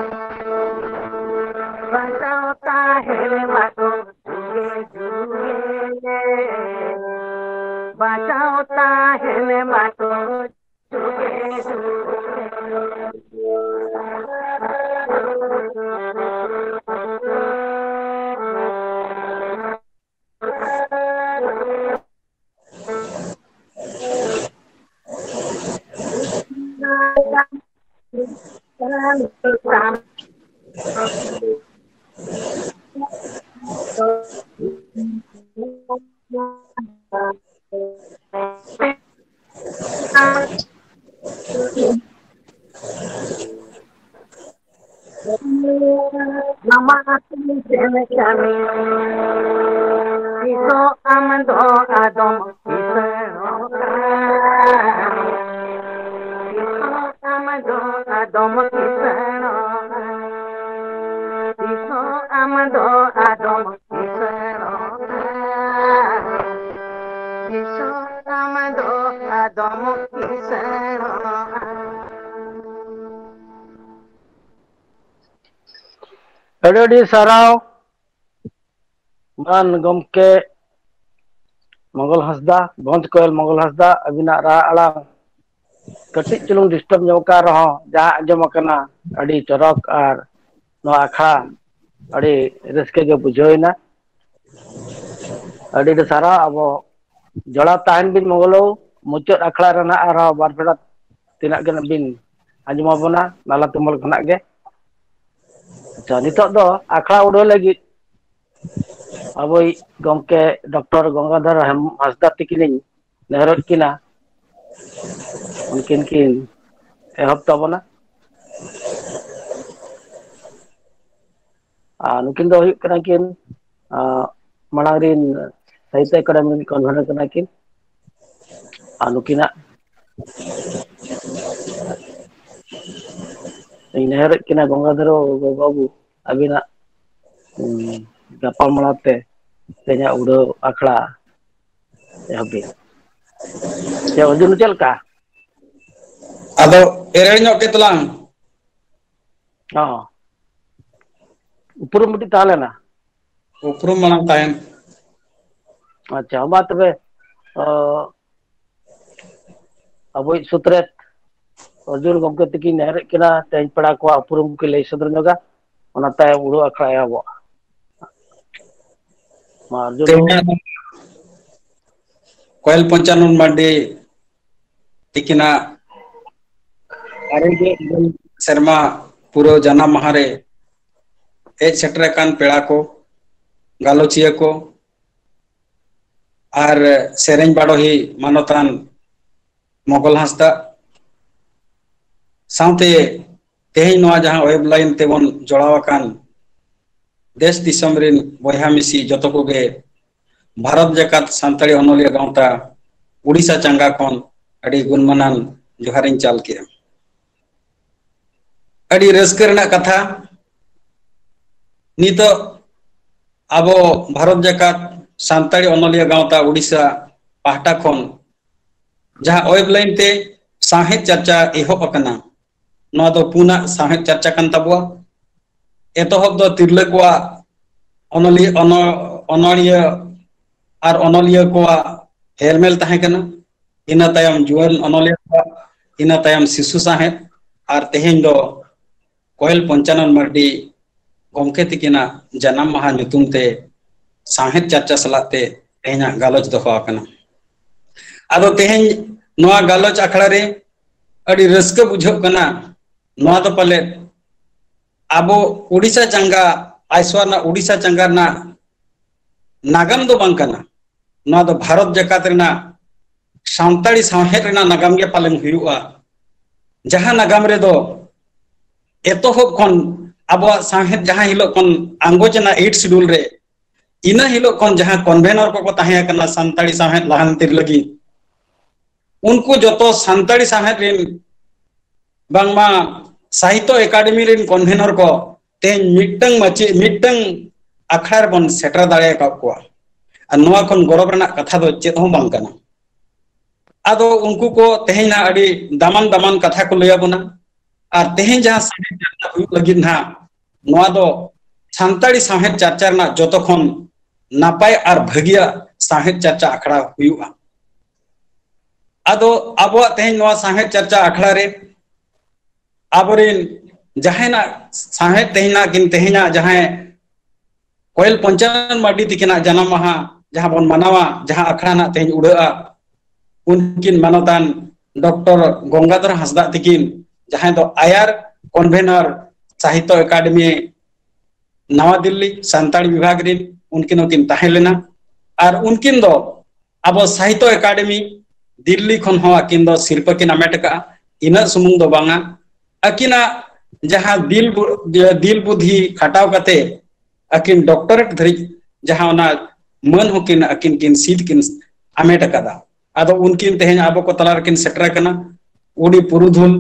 ᱵᱟᱧᱪᱟᱣ ᱛᱟᱦᱮᱱ ᱢᱟᱠᱚ ᱡᱩᱜᱮ ᱡᱩᱜᱮ᱾ ᱵᱟᱧᱪᱟᱣ ᱛᱟᱦᱮᱱ ᱢᱟᱠᱚ ᱡᱩᱜᱮ ᱡᱩᱜᱮ᱾ ᱟᱢᱟᱜ ᱟᱹᱛᱩ ᱥᱮᱱ ᱠᱟᱹᱢᱤ, ᱛᱤᱥᱚᱜ ᱟᱢ ᱫᱚ ᱟᱫᱚᱢ ᱠᱤᱥᱟᱹᱬᱚᱜᱼᱟ? ᱛᱤᱥᱚᱜ ᱟᱢ ᱫᱚ ᱟᱫᱚᱢ ᱠᱤᱥᱟᱹᱬᱚᱜᱼᱟ? ᱛᱤᱥᱚᱜ ᱟᱢ ᱫᱚ ᱟᱫᱚᱢ ᱠᱤᱥᱟᱹᱬᱚᱜᱼᱟ? ᱛᱤᱥᱚᱜ ᱟᱢ ᱫᱚ ᱟᱫᱚᱢ ᱠᱤᱥᱟᱹᱬᱚᱜᱼᱟ? ᱟᱹᱰᱤ ᱟᱹᱰᱤ ᱥᱟᱨᱦᱟᱣ ᱢᱟᱱ ᱜᱚᱢᱠᱮ ᱢᱚᱝᱜᱚᱞ ᱦᱟᱸᱥᱫᱟ, ᱵᱷᱚᱸᱡᱽ ᱠᱚᱭᱮᱞ ᱢᱚᱝᱜᱚᱞ ᱦᱟᱸᱥᱫᱟ, ᱟᱹᱵᱤᱱᱟᱜ ᱨᱟᱦᱟ ᱟᱲᱟᱝ ᱠᱟᱹᱴᱤᱡ ᱪᱩᱞᱩᱝ ᱰᱤᱥᱴᱟᱵᱽ ᱧᱚᱜ ᱠᱟᱱ ᱨᱮᱦᱚᱸ, ᱡᱟᱦᱟᱸ ᱟᱸᱡᱚᱢ ᱟᱠᱟᱱᱟ ᱟᱹᱰᱤ ᱪᱚᱨᱚᱠ, ᱟᱨ ᱱᱚᱣᱟ ᱟᱠᱷᱲᱟ ᱟᱹᱰᱤ ᱨᱟᱹᱥᱠᱟᱹ ᱜᱮ ᱵᱩᱡᱷᱟᱹᱣ ᱮᱱᱟ᱾ ᱟᱹᱰᱤ ᱟᱹᱰᱤ ᱥᱟᱨᱦᱟᱣ᱾ ᱟᱵᱚ ᱡᱚᱲᱟᱣ ᱛᱟᱦᱮᱱ ᱵᱤᱱ ᱢᱚᱝᱜᱚᱞ ᱵᱟᱹᱵᱩ, ᱢᱩᱪᱟᱹᱫ ᱟᱠᱷᱲᱟ ᱨᱮ ᱱᱟᱦᱟᱜ ᱟᱨᱦᱚᱸ ᱵᱟᱨ ᱯᱮ ᱛᱤᱱᱟᱹᱜ ᱜᱟᱱ ᱵᱤᱱ ᱟᱸᱡᱚᱢᱟᱵᱚᱱᱟ ᱱᱟᱞᱟ ᱛᱩᱢᱟᱹᱞ ᱠᱷᱚᱱᱟᱜ ᱜᱮ᱾ ᱟᱪᱪᱷᱟ, ᱱᱤᱛᱚᱜ ᱫᱚ ᱟᱠᱷᱲᱟ ᱩᱰᱟᱹᱣ ᱞᱟᱹᱜᱤᱫ ᱟᱵᱚᱭᱤᱡ ᱜᱚᱢᱠᱮ ᱰᱚᱠᱴᱚᱨ ᱜᱚᱝᱜᱟᱫᱷᱚᱨ ᱦᱮᱢ-, ᱦᱟᱸᱥᱫᱟ ᱛᱤᱠᱤᱱᱤᱧ ᱱᱮᱦᱚᱨᱮᱫ ᱠᱤᱱᱟ, ᱩᱱᱠᱤᱱ ᱠᱤᱱ ᱮᱦᱚᱵ ᱛᱟᱵᱚᱱᱟ᱾ ᱟᱨ ᱱᱩᱠᱤᱱ ᱫᱚ ᱦᱩᱭᱩᱜ ᱠᱟᱱᱟ ᱠᱤᱱ, ᱟᱸ, ᱢᱟᱲᱟᱝ ᱨᱤᱱ ᱥᱟᱦᱤᱛᱛᱚ ᱮᱠᱟᱰᱮᱢᱤ ᱨᱤᱱ convener ᱠᱟᱱᱟ ᱠᱤᱱ᱾ ᱟᱨ ᱱᱩᱠᱤᱱᱟᱜ ᱤᱧ ᱱᱮᱦᱚᱨᱮᱫ ᱠᱤᱱᱟ ᱜᱚᱝᱜᱟᱫᱷᱚᱨ ᱵᱟᱹᱵᱩ, ᱟᱹᱵᱤᱱᱟᱜ, ᱩᱸ, ᱜᱟᱯᱟᱞᱢᱟᱨᱟᱣ ᱛᱮ ᱛᱮᱦᱮᱧᱟᱜ ᱩᱰᱟᱹᱣ ᱟᱠᱷᱲᱟ ᱮᱦᱚᱵ ᱵᱤᱱ᱾ ᱪᱮᱫ ᱚᱨᱡᱩᱱ, ᱪᱮᱫ ᱞᱮᱠᱟ? ᱟᱫᱚ ᱮᱨᱮᱲ ᱧᱚᱜ ᱠᱮᱫ ᱛᱟᱞᱟᱝ᱾ ᱦᱚᱸ᱾ ᱩᱯᱨᱩᱢ ᱢᱤᱫᱴᱤᱡ ᱛᱟᱦᱮᱸ ᱞᱮᱱᱟ᱾ ᱩᱯᱨᱩᱢ ᱢᱟᱲᱟᱝ ᱛᱟᱦᱮᱱ᱾ ᱟᱪᱪᱷᱟ, ᱢᱟ ᱛᱚᱵᱮ, ᱚ, ᱟᱵᱚᱭᱤᱡ ᱥᱩᱛᱨᱮᱛ ᱚᱨᱡᱩᱱ ᱜᱚᱢᱠᱮ ᱛᱤᱠᱤᱱ ᱱᱮᱦᱚᱨᱮᱫ ᱠᱤᱱᱟ, ᱛᱮᱦᱮᱧ ᱯᱮᱲᱟ ᱠᱚᱣᱟᱜ ᱩᱯᱨᱩᱢ ᱠᱤᱱ ᱞᱟᱹᱭ ᱥᱚᱫᱚᱨ ᱧᱚᱜᱟ, ᱚᱱᱟ ᱛᱟᱭᱚᱢ ᱩᱰᱟᱹᱣ ᱟᱠᱷᱲᱟ ᱮᱦᱚᱵᱚᱜᱼᱟ᱾ ᱢᱟ ᱚᱨᱡᱩᱱ ᱵᱟᱹᱵᱩ᱾ ᱛᱮᱦᱮᱧᱟᱜ ᱠᱚᱭᱮᱞ ᱯᱚᱧᱪᱟᱱᱚᱱ ᱢᱟᱨᱰᱤ ᱛᱤᱠᱤᱱᱟᱜ ᱟᱨᱮ ᱜᱮᱞ ᱤᱨᱟᱹᱞ ᱥᱮᱨᱢᱟ ᱯᱩᱨᱟᱹᱣ ᱡᱟᱱᱟᱢ ᱢᱟᱦᱟ ᱨᱮ ᱦᱮᱡ ᱥᱮᱴᱮᱨ ᱟᱠᱟᱱ ᱯᱮᱲᱟ ᱠᱚ, ᱜᱟᱞᱚᱪᱤᱭᱟᱹ ᱠᱚ ᱟᱨ ᱥᱮᱨᱮᱧ ᱵᱟᱰᱚᱦᱤ ᱢᱟᱱᱚᱛᱟᱱ ᱢᱚᱜᱚᱞ ᱦᱟᱸᱥᱫᱟ, ᱥᱟᱶᱛᱮ ᱛᱮᱦᱮᱧ ᱱᱚᱣᱟ ᱡᱟᱦᱟᱸ web line ᱛᱮᱵᱚᱱ ᱡᱚᱲᱟᱣ ᱟᱠᱟᱱ ᱫᱮᱥ ᱫᱤᱥᱚᱢ ᱨᱤᱱ ᱵᱚᱭᱦᱟ ᱢᱤᱥᱤ ᱡᱚᱛᱚ ᱠᱚᱜᱮ ᱵᱷᱟᱨᱚᱛ ᱡᱟᱠᱟᱛ ᱥᱟᱱᱛᱟᱲᱤ ᱚᱱᱚᱞᱤᱭᱟᱹ ᱜᱟᱶᱛᱟ ᱩᱰᱤᱥᱟ ᱪᱟᱸᱜᱟ ᱠᱷᱚᱱ ᱟᱹᱰᱤ ᱜᱩᱱᱢᱟᱱᱟᱱ ᱡᱚᱦᱟᱨᱤᱧ ᱪᱟᱞ ᱠᱮᱜᱼᱟ᱾ ᱟᱹᱰᱤ ᱨᱟᱹᱥᱠᱟᱹ ᱨᱮᱱᱟᱜ ᱠᱟᱛᱷᱟ, ᱱᱤᱛᱚᱜ ᱟᱵᱚ ᱵᱷᱟᱨᱚᱛ ᱡᱟᱠᱟᱛ ᱥᱟᱱᱛᱟᱲᱤ ᱚᱱᱚᱞᱤᱭᱟᱹ ᱜᱟᱶᱛᱟ ᱩᱰᱤᱥᱟ ᱯᱟᱦᱴᱟ ᱠᱷᱚᱱ ᱡᱟᱦᱟᱸ web line ᱛᱮ ᱥᱟᱶᱦᱮᱫ ᱪᱟᱨᱪᱟ ᱮᱦᱚᱵ ᱟᱠᱟᱱᱟ, ᱱᱚᱣᱟ ᱫᱚ ᱯᱩᱱᱟᱜ ᱥᱟᱶᱦᱮᱫ ᱪᱟᱨᱪᱟ ᱠᱟᱱ ᱛᱟᱵᱚᱣᱟ᱾ ᱮᱛᱚᱦᱚᱵ ᱫᱚ ᱛᱤᱨᱞᱟᱹ ᱠᱚᱣᱟᱜ ᱚᱱᱚᱞᱤᱭᱟᱹ, ᱚᱱᱚ-, ᱚᱱᱚᱲᱤᱭᱟᱹ ᱟᱨ ᱚᱱᱚᱞᱤᱭᱟᱹ ᱠᱚᱣᱟᱜ ᱦᱮᱞᱢᱮᱞ ᱛᱟᱦᱮᱸ ᱠᱟᱱᱟ, ᱤᱱᱟᱹ ᱛᱟᱭᱚᱢ ᱡᱩᱣᱟᱹᱱ ᱚᱱᱚᱞᱤᱭᱟᱹ ᱠᱚᱣᱟᱜ, ᱤᱱᱟᱹ ᱛᱟᱭᱚᱢ ᱥᱤᱥᱩ ᱥᱟᱶᱦᱮᱫ, ᱟᱨ ᱛᱮᱦᱮᱧ ᱫᱚ ᱠᱚᱭᱮᱞ ᱯᱚᱧᱪᱟᱱᱚᱱ ᱢᱟᱨᱰᱤ ᱜᱚᱢᱠᱮ ᱛᱤᱠᱤᱱᱟᱜ ᱡᱟᱱᱟᱢ ᱢᱟᱦᱟ ᱧᱩᱛᱩᱢ ᱛᱮ ᱥᱟᱶᱦᱮᱫ ᱪᱟᱨᱪᱟ ᱥᱟᱞᱟᱜ ᱛᱮ ᱛᱮᱦᱮᱧᱟᱜ ᱜᱟᱞᱚᱪ ᱫᱚᱦᱚ ᱟᱠᱟᱱᱟ᱾ ᱟᱫᱚ ᱛᱮᱦᱮᱧ ᱱᱚᱣᱟ ᱜᱟᱞᱚᱪ ᱟᱠᱷᱲᱟ ᱨᱮ ᱟᱹᱰᱤ ᱨᱟᱹᱥᱠᱟᱹ ᱵᱩᱡᱷᱟᱹᱜ ᱠᱟᱱᱟ᱾ ᱱᱚᱣᱟ ᱫᱚ ᱯᱟᱞᱮᱫ ᱟᱵᱚ ᱳᱰᱤᱥᱟ ᱪᱟᱸᱜᱟ, ᱟᱭᱥᱣᱟ ᱨᱮᱱᱟᱜ ᱳᱰᱤᱥᱟ ᱪᱟᱸᱜᱟ ᱨᱮᱱᱟᱜ ᱱᱟᱜᱟᱢ ᱫᱚ ᱵᱟᱝ ᱠᱟᱱᱟ᱾ ᱱᱚᱣᱟ ᱫᱚ ᱵᱷᱟᱨᱚᱛ ᱡᱟᱠᱟᱛ ᱨᱮᱱᱟᱜ ᱥᱟᱱᱛᱟᱲᱤ ᱥᱟᱶᱦᱮᱫ ᱨᱮᱱᱟᱜ ᱱᱟᱜᱟᱢ ᱜᱮ ᱯᱟᱞᱮᱱ ᱦᱩᱭᱩᱜᱼᱟ, ᱡᱟᱦᱟᱸ ᱱᱟᱜᱟᱢ ᱨᱮᱫᱚ ᱮᱛᱚᱦᱚᱵ ᱠᱷᱚᱱ ᱟᱵᱚᱣᱟᱜ ᱥᱟᱶᱦᱮᱫ ᱡᱟᱦᱟᱸ ᱦᱤᱞᱳᱜ ᱠᱷᱚᱱ ᱟᱸᱜᱚᱪ ᱮᱱᱟ eighth schedule ᱨᱮ, ᱤᱱᱟᱹ ᱦᱤᱞᱳᱜ ᱠᱷᱚᱱ ᱡᱟᱦᱟᱸ convener ᱠᱚᱠᱚ ᱛᱟᱦᱮᱸ ᱠᱟᱱᱟ ᱥᱟᱱᱛᱟᱲᱤ ᱥᱟᱶᱦᱮᱫ ᱞᱟᱦᱟᱱᱛᱤ ᱞᱟᱹᱜᱤᱫ, ᱩᱱᱠᱩ ᱡᱚᱛᱚ ᱥᱟᱱᱛᱟᱲᱤ ᱥᱟᱶᱦᱮᱫ ᱨᱮᱱ, ᱵᱟᱝᱢᱟ ᱥᱟᱦᱤᱛᱛᱚ ᱮᱠᱟᱰᱮᱢᱤ ᱨᱮᱱ convener ᱠᱚ ᱛᱮᱦᱮᱧ ᱢᱤᱫᱴᱟᱝ ᱢᱟᱪᱮᱫ, ᱢᱤᱫᱴᱟᱝ ᱟᱠᱷᱲᱟ ᱨᱮᱵᱚᱱ ᱥᱮᱴᱮᱨ ᱫᱟᱲᱮ ᱟᱠᱟᱫ ᱠᱚᱣᱟ᱾ ᱟᱨ ᱱᱚᱣᱟ ᱠᱷᱚᱱ ᱜᱚᱨᱚᱵᱽ ᱨᱮᱱᱟᱜ ᱠᱟᱛᱷᱟ ᱫᱚ ᱪᱮᱫ ᱦᱚᱸ ᱵᱟᱝ ᱠᱟᱱᱟ᱾ ᱟᱫᱚ ᱩᱱᱠᱩ ᱠᱚ ᱛᱮᱦᱮᱧ ᱱᱟᱦᱟᱜ ᱟᱹᱰᱤ ᱫᱟᱢᱟᱱ ᱫᱟᱢᱟᱱ ᱠᱟᱛᱷᱟ ᱠᱚ ᱞᱟᱹᱭ ᱟᱵᱚᱱᱟ᱾ ᱟᱨ ᱛᱮᱦᱮᱧ ᱡᱟᱦᱟᱸ ᱥᱟᱶᱦᱮᱫ ᱪᱟᱨᱪᱟ ᱦᱩᱭᱩᱜ ᱞᱟᱹᱜᱤᱫ ᱱᱟᱦᱟᱜ, ᱱᱚᱣᱟ ᱫᱚ ᱥᱟᱱᱛᱟᱲᱤ ᱥᱟᱶᱦᱮᱫ ᱪᱟᱨᱪᱟ ᱨᱮᱱᱟᱜ ᱡᱚᱛᱚ ᱠᱷᱚᱱ ᱱᱟᱯᱟᱭ ᱟᱨ ᱵᱷᱟᱹᱜᱤᱭᱟᱜ ᱥᱟᱶᱦᱮᱫ ᱪᱟᱨᱪᱟ ᱟᱠᱷᱲᱟ ᱦᱩᱭᱩᱜᱼᱟ᱾ ᱟᱫᱚ ᱟᱵᱚᱣᱟᱜ ᱛᱮᱦᱮᱧ ᱱᱚᱣᱟ ᱥᱟᱶᱦᱮᱫ ᱪᱟᱨᱪᱟ ᱟᱠᱷᱲᱟ ᱨᱮ ᱟᱵᱚᱨᱮᱱ ᱡᱟᱦᱟᱸᱭ ᱱᱟᱜ ᱥᱟᱶᱦᱮᱫ ᱛᱮᱦᱮᱧ ᱱᱟᱜ ᱠᱤᱱ, ᱛᱮᱦᱮᱧᱟᱜ ᱡᱟᱦᱟᱸᱭ ᱠᱚᱭᱮᱞ ᱯᱚᱧᱪᱟᱱᱚᱱ ᱢᱟᱨᱰᱤ ᱛᱤᱠᱤᱱᱟᱜ ᱡᱟᱱᱟᱢ ᱢᱟᱦᱟ ᱡᱟᱦᱟᱸ ᱵᱚᱱ ᱢᱟᱱᱟᱣᱟ, ᱡᱟᱦᱟᱸ ᱟᱠᱷᱲᱟ ᱱᱟᱜ ᱛᱮᱦᱮᱧ ᱩᱰᱟᱹᱜᱼᱟ, ᱩᱱᱠᱤᱱ ᱢᱟᱱᱚᱛᱟᱱ ᱰᱚᱠᱴᱚᱨ ᱜᱚᱝᱜᱟᱫᱷᱚᱨ ᱦᱟᱸᱥᱫᱟᱜ ᱛᱤᱠᱤᱱ, ᱡᱟᱦᱟᱸᱭ ᱫᱚ ᱟᱭᱟᱨ convener ᱥᱟᱦᱤᱛᱛᱚ ᱮᱠᱟᱰᱮᱢᱤ ᱱᱟᱣᱟ ᱫᱤᱞᱞᱤ ᱥᱟᱱᱛᱟᱲᱤ ᱵᱤᱵᱷᱟᱜᱽ ᱨᱤᱱ ᱩᱱᱠᱤᱱ ᱦᱚᱸᱠᱤᱱ ᱛᱟᱦᱮᱸ ᱞᱮᱱᱟ᱾ ᱟᱨ ᱩᱱᱠᱤᱱ ᱫᱚ ᱟᱵᱚ ᱥᱟᱦᱤᱛᱛᱚ ᱮᱠᱟᱰᱮᱢᱤ ᱫᱤᱞᱞᱤ ᱠᱷᱚᱱ ᱦᱚᱸ ᱟᱹᱠᱤᱱ ᱫᱚ ᱥᱤᱨᱯᱟᱹ ᱠᱤᱱ ᱟᱢᱮᱴ ᱟᱠᱟᱫᱼᱟ᱾ ᱤᱱᱟᱹᱜ ᱥᱩᱢᱩᱝ ᱫᱚ ᱵᱟᱝᱟ, ᱟᱹᱠᱤᱱᱟᱜ ᱡᱟᱦᱟᱸ ᱫᱤᱞ ᱵᱩ-, ᱫᱤᱞ ᱵᱩᱫᱷᱤ ᱠᱷᱟᱴᱟᱣ ᱠᱟᱛᱮ ᱟᱹᱠᱤᱱ doctorate ᱫᱷᱟᱹᱨᱤᱡ ᱡᱟᱦᱟᱸ ᱚᱱᱟ ᱢᱟᱹᱱ ᱦᱚᱸᱠᱤᱱ, ᱟᱹᱠᱤᱱ ᱠᱤᱱ ᱥᱤᱫ ᱠᱤᱱ ᱟᱢᱮᱴ ᱟᱠᱟᱫᱟ᱾ ᱟᱫᱚ ᱩᱱᱠᱤᱱ ᱛᱮᱦᱮᱧ ᱟᱵᱚ ᱠᱚ ᱛᱟᱞᱟ ᱨᱮᱠᱤᱱ ᱥᱮᱴᱮᱨ ᱟᱠᱟᱱᱟ᱾ ᱩᱰᱤ ᱯᱩᱨᱩᱫᱷᱩᱞ,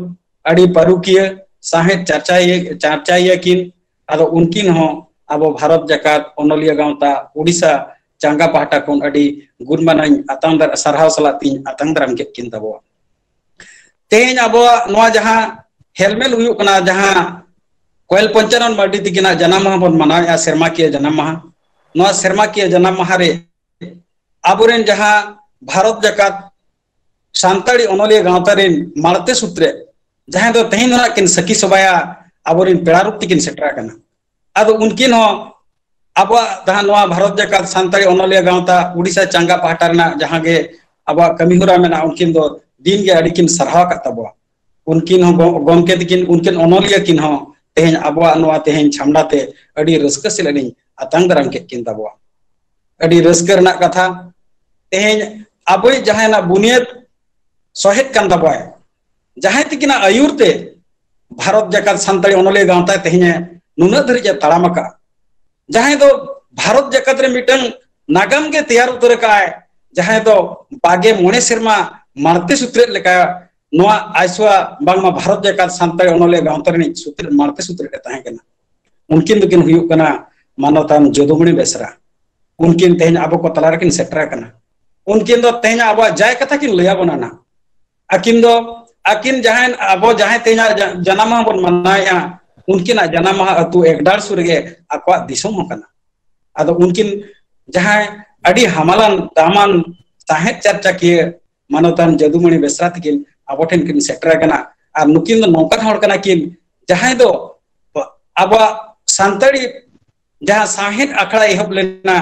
ᱟᱹᱰᱤ ᱯᱟᱹᱨᱩᱠᱷᱤᱭᱟᱹ, ᱥᱟᱶᱦᱮᱫ ᱪᱟᱨᱪᱟᱭᱤᱭᱟᱹ, ᱪᱟᱨᱪᱟᱭᱤᱭᱟᱹ ᱠᱤᱱ᱾ ᱟᱫᱚ ᱩᱱᱠᱤᱱ ᱦᱚᱸ ᱟᱵᱚ ᱵᱷᱟᱨᱚᱛ ᱡᱟᱠᱟᱛ ᱚᱱᱚᱞᱤᱭᱟᱹ ᱜᱟᱶᱛᱟ ᱳᱰᱤᱥᱟ ᱪᱟᱸᱜᱟ ᱯᱟᱦᱴᱟ ᱠᱷᱚᱱ ᱟᱹᱰᱤ ᱜᱩᱱ ᱢᱟᱱᱟᱧ ᱟᱛᱟᱝ ᱫᱟᱨ-, ᱥᱟᱨᱦᱟᱣ ᱥᱟᱞᱟᱜ ᱛᱤᱧ ᱟᱛᱟᱝ ᱫᱟᱨᱟᱢ ᱠᱮᱫ ᱠᱤᱱ ᱛᱟᱵᱚᱣᱟ᱾ ᱛᱮᱦᱮᱧ ᱟᱵᱚᱣᱟᱜ ᱱᱚᱣᱟ ᱡᱟᱦᱟᱸ ᱦᱮᱞᱢᱮᱞ ᱦᱩᱭᱩᱜ ᱠᱟᱱᱟ, ᱡᱟᱦᱟᱸ ᱠᱚᱭᱮᱞ ᱯᱚᱧᱪᱟᱱᱚᱱ ᱢᱟᱨᱰᱤ ᱛᱤᱠᱤᱱᱟᱜ ᱡᱟᱱᱟᱢ ᱢᱟᱦᱟ ᱵᱚᱱ ᱢᱟᱱᱟᱣᱮᱫᱼᱟ, ᱥᱮᱨᱢᱟᱠᱤᱭᱟᱹ ᱡᱟᱱᱟᱢ ᱢᱟᱦᱟ, ᱱᱚᱣᱟ ᱥᱮᱨᱢᱟᱠᱤᱭᱟᱹ ᱡᱟᱱᱟᱢ ᱢᱟᱦᱟ ᱨᱮ ᱟᱵᱚᱨᱮᱱ ᱡᱟᱦᱟᱸ ᱵᱷᱟᱨᱚᱛ ᱡᱟᱠᱟᱛ ᱥᱟᱱᱛᱟᱲᱤ ᱚᱱᱚᱞᱤᱭᱟᱹ ᱜᱟᱶᱛᱟ ᱨᱮᱱ ᱢᱟᱲᱛᱮ ᱥᱩᱛᱨᱮ, ᱡᱟᱦᱟᱸᱭ ᱫᱚ ᱛᱮᱦᱮᱧ ᱫᱚ ᱱᱟᱜ ᱠᱤᱱ ᱥᱟᱹᱠᱷᱤ ᱥᱚᱵᱷᱟᱭᱟ, ᱟᱵᱚᱨᱮᱱ ᱯᱮᱲᱟ ᱨᱩᱯ ᱛᱮᱠᱤᱱ ᱥᱮᱴᱮᱨ ᱟᱠᱟᱱᱟ᱾ ᱟᱫᱚ ᱩᱱᱠᱤᱱ ᱦᱚᱸ ᱟᱵᱚᱣᱟᱜ ᱡᱟᱦᱟᱸ ᱱᱚᱣᱟ ᱵᱷᱟᱨᱚᱛ ᱡᱟᱠᱟᱛ ᱥᱟᱱᱛᱟᱲᱤ ᱚᱱᱚᱞᱤᱭᱟᱹ ᱜᱟᱶᱛᱟ ᱩᱰᱤᱥᱟ ᱪᱟᱸᱜᱟ ᱯᱟᱦᱴᱟ ᱨᱮᱱᱟᱜ ᱡᱟᱦᱟᱸ ᱜᱮ ᱟᱵᱚᱣᱟᱜ ᱠᱟᱹᱢᱤ ᱦᱚᱨᱟ ᱢᱮᱱᱟᱜᱼᱟ, ᱩᱱᱠᱤᱱ ᱫᱚ ᱫᱤᱱ ᱜᱮ ᱟᱹᱰᱤ ᱠᱤᱱ ᱥᱟᱨᱦᱟᱣ ᱟᱠᱟᱫ ᱛᱟᱵᱚᱣᱟ᱾ ᱩᱱᱠᱤᱱ ᱦᱚᱸ ᱜᱚ-, ᱜᱚᱢᱠᱮ ᱛᱟᱹᱠᱤᱱ, ᱩᱱᱠᱤᱱ ᱚᱱᱚᱞᱤᱭᱟᱹ ᱠᱤᱱ ᱦᱚᱸ ᱛᱮᱦᱮᱧ ᱟᱵᱚᱣᱟᱜ ᱱᱚᱣᱟ ᱛᱮᱦᱮᱧ ᱪᱷᱟᱢᱰᱟ ᱛᱮ ᱟᱹᱰᱤ ᱨᱟᱹᱥᱠᱟᱹ ᱥᱟᱞᱟᱜ ᱞᱤᱧ ᱟᱛᱟᱝ ᱫᱟᱨᱟᱢ ᱠᱮᱫ ᱠᱤᱱ ᱛᱟᱵᱚᱣᱟ᱾ ᱟᱹᱰᱤ ᱨᱟᱹᱥᱠᱟᱹ ᱨᱮᱱᱟᱜ ᱠᱟᱛᱷᱟ, ᱛᱮᱦᱮᱧ ᱟᱵᱚᱭᱤᱡ ᱡᱟᱦᱟᱸᱭ ᱱᱟᱜ ᱵᱩᱱᱤᱭᱟᱹᱫ ᱥᱚᱦᱮᱫ ᱠᱟᱱ ᱛᱟᱵᱚᱣᱟᱭ, ᱡᱟᱦᱟᱸᱭ ᱛᱤᱠᱤᱱᱟᱜ ᱟᱹᱭᱩᱨ ᱛᱮ ᱵᱷᱟᱨᱚᱛ ᱡᱟᱠᱟᱛ ᱥᱟᱱᱛᱟᱲᱤ ᱚᱱᱚᱞᱤᱭᱟᱹ ᱜᱟᱶᱛᱟ ᱛᱮᱦᱮᱧ ᱱᱩᱱᱟᱹᱜ ᱫᱷᱟᱹᱨᱤᱡ ᱮ ᱛᱟᱲᱟᱢ ᱟᱠᱟᱫᱼᱟ, ᱡᱟᱦᱟᱸᱭ ᱫᱚ ᱵᱷᱟᱨᱚᱛ ᱡᱟᱠᱟᱛ ᱨᱮ ᱢᱤᱫᱴᱟᱝ ᱱᱟᱜᱟᱢ ᱜᱮ ᱛᱮᱭᱟᱨ ᱩᱛᱟᱹᱨ ᱟᱠᱟᱫᱼᱟᱭ, ᱡᱟᱦᱟᱸᱭ ᱫᱚ ᱵᱟᱜᱮ ᱢᱚᱬᱮ ᱥᱮᱨᱢᱟ ᱢᱟᱬᱛᱮ ᱥᱩᱛᱨᱮᱫ ᱞᱮᱠᱟ ᱱᱚᱣᱟ ᱟᱭᱥᱣᱟ ᱵᱟᱝᱢᱟ ᱵᱷᱟᱨᱚᱛ ᱡᱟᱠᱟᱛ ᱥᱟᱱᱛᱟᱲᱤ ᱚᱱᱚᱞᱤᱭᱟᱹ ᱜᱟᱶᱛᱟ ᱨᱤᱱᱤᱡ ᱥᱩᱛᱨᱮᱫ, ᱢᱟᱬᱛᱮ ᱥᱩᱛᱨᱮᱫ ᱮ ᱛᱟᱦᱮᱸ ᱠᱟᱱᱟ᱾ ᱩᱱᱠᱤᱱ ᱫᱚᱠᱤᱱ ᱦᱩᱭᱩᱜ ᱠᱟᱱᱟ ᱢᱟᱱᱚᱛᱟᱱ ᱡᱚᱫᱩᱢᱚᱬᱤ ᱵᱮᱥᱨᱟ᱾ ᱩᱱᱠᱤᱱ ᱛᱮᱦᱮᱧ ᱟᱵᱚ ᱠᱚ ᱛᱟᱞᱟ ᱨᱮᱠᱤᱱ ᱥᱮᱴᱮᱨ ᱟᱠᱟᱱᱟ᱾ ᱩᱱᱠᱤᱱ ᱫᱚ ᱛᱮᱦᱮᱧ ᱟᱵᱚᱣᱟᱜ ᱡᱟᱭ ᱠᱟᱛᱷᱟ ᱠᱤᱱ ᱞᱟᱹᱭ ᱟᱵᱚᱱᱟ ᱱᱟᱦᱟᱜ᱾ ᱟᱹᱠᱤᱱ ᱫᱚ, ᱟᱹᱠᱤᱱ ᱡᱟᱦᱟᱸᱭ ᱟᱵᱚ ᱡᱟᱦᱟᱸᱭ ᱛᱮᱦᱮᱧᱟᱜ ᱡᱟ-, ᱡᱟᱱᱟᱢ ᱢᱟᱦᱟ ᱵᱚᱱ ᱢᱟᱱᱟᱣᱮᱫᱼᱟ, ᱩᱱᱠᱤᱱᱟᱜ ᱡᱟᱱᱟᱢ ᱢᱟᱦᱟ ᱟᱹᱛᱩ ᱮᱠᱰᱟᱲ ᱥᱩᱨ ᱨᱮᱜᱮ ᱟᱠᱚᱣᱟᱜ ᱫᱤᱥᱚᱢ ᱦᱚᱸ ᱠᱟᱱᱟ᱾ ᱟᱫᱚ ᱩᱱᱠᱤᱱ ᱡᱟᱦᱟᱸᱭ ᱟᱹᱰᱤ ᱦᱟᱢᱟᱞᱟᱱ ᱫᱟᱢᱟᱱ ᱥᱟᱶᱦᱮᱫ ᱪᱟᱨᱪᱟᱠᱤᱭᱟᱹ ᱢᱟᱱᱚᱛᱟᱱ ᱡᱟᱹᱫᱩᱢᱚᱬᱤ ᱵᱮᱥᱨᱟ ᱛᱟᱹᱠᱤᱱ ᱟᱵᱚ ᱴᱷᱮᱱ ᱠᱤᱱ ᱥᱮᱴᱮᱨ ᱟᱠᱟᱱᱟ᱾ ᱟᱨ ᱱᱩᱠᱤᱱ ᱫᱚ ᱱᱚᱝᱠᱟᱱ ᱦᱚᱲ ᱠᱟᱱᱟ ᱠᱤᱱ, ᱡᱟᱦᱟᱸᱭ ᱫᱚ ᱟᱵᱚᱣᱟᱜ ᱥᱟᱱᱛᱟᱲᱤ ᱡᱟᱦᱟᱸ ᱥᱟᱶᱦᱮᱫ ᱟᱠᱷᱲᱟ ᱮᱦᱚᱵ ᱞᱮᱱᱟ,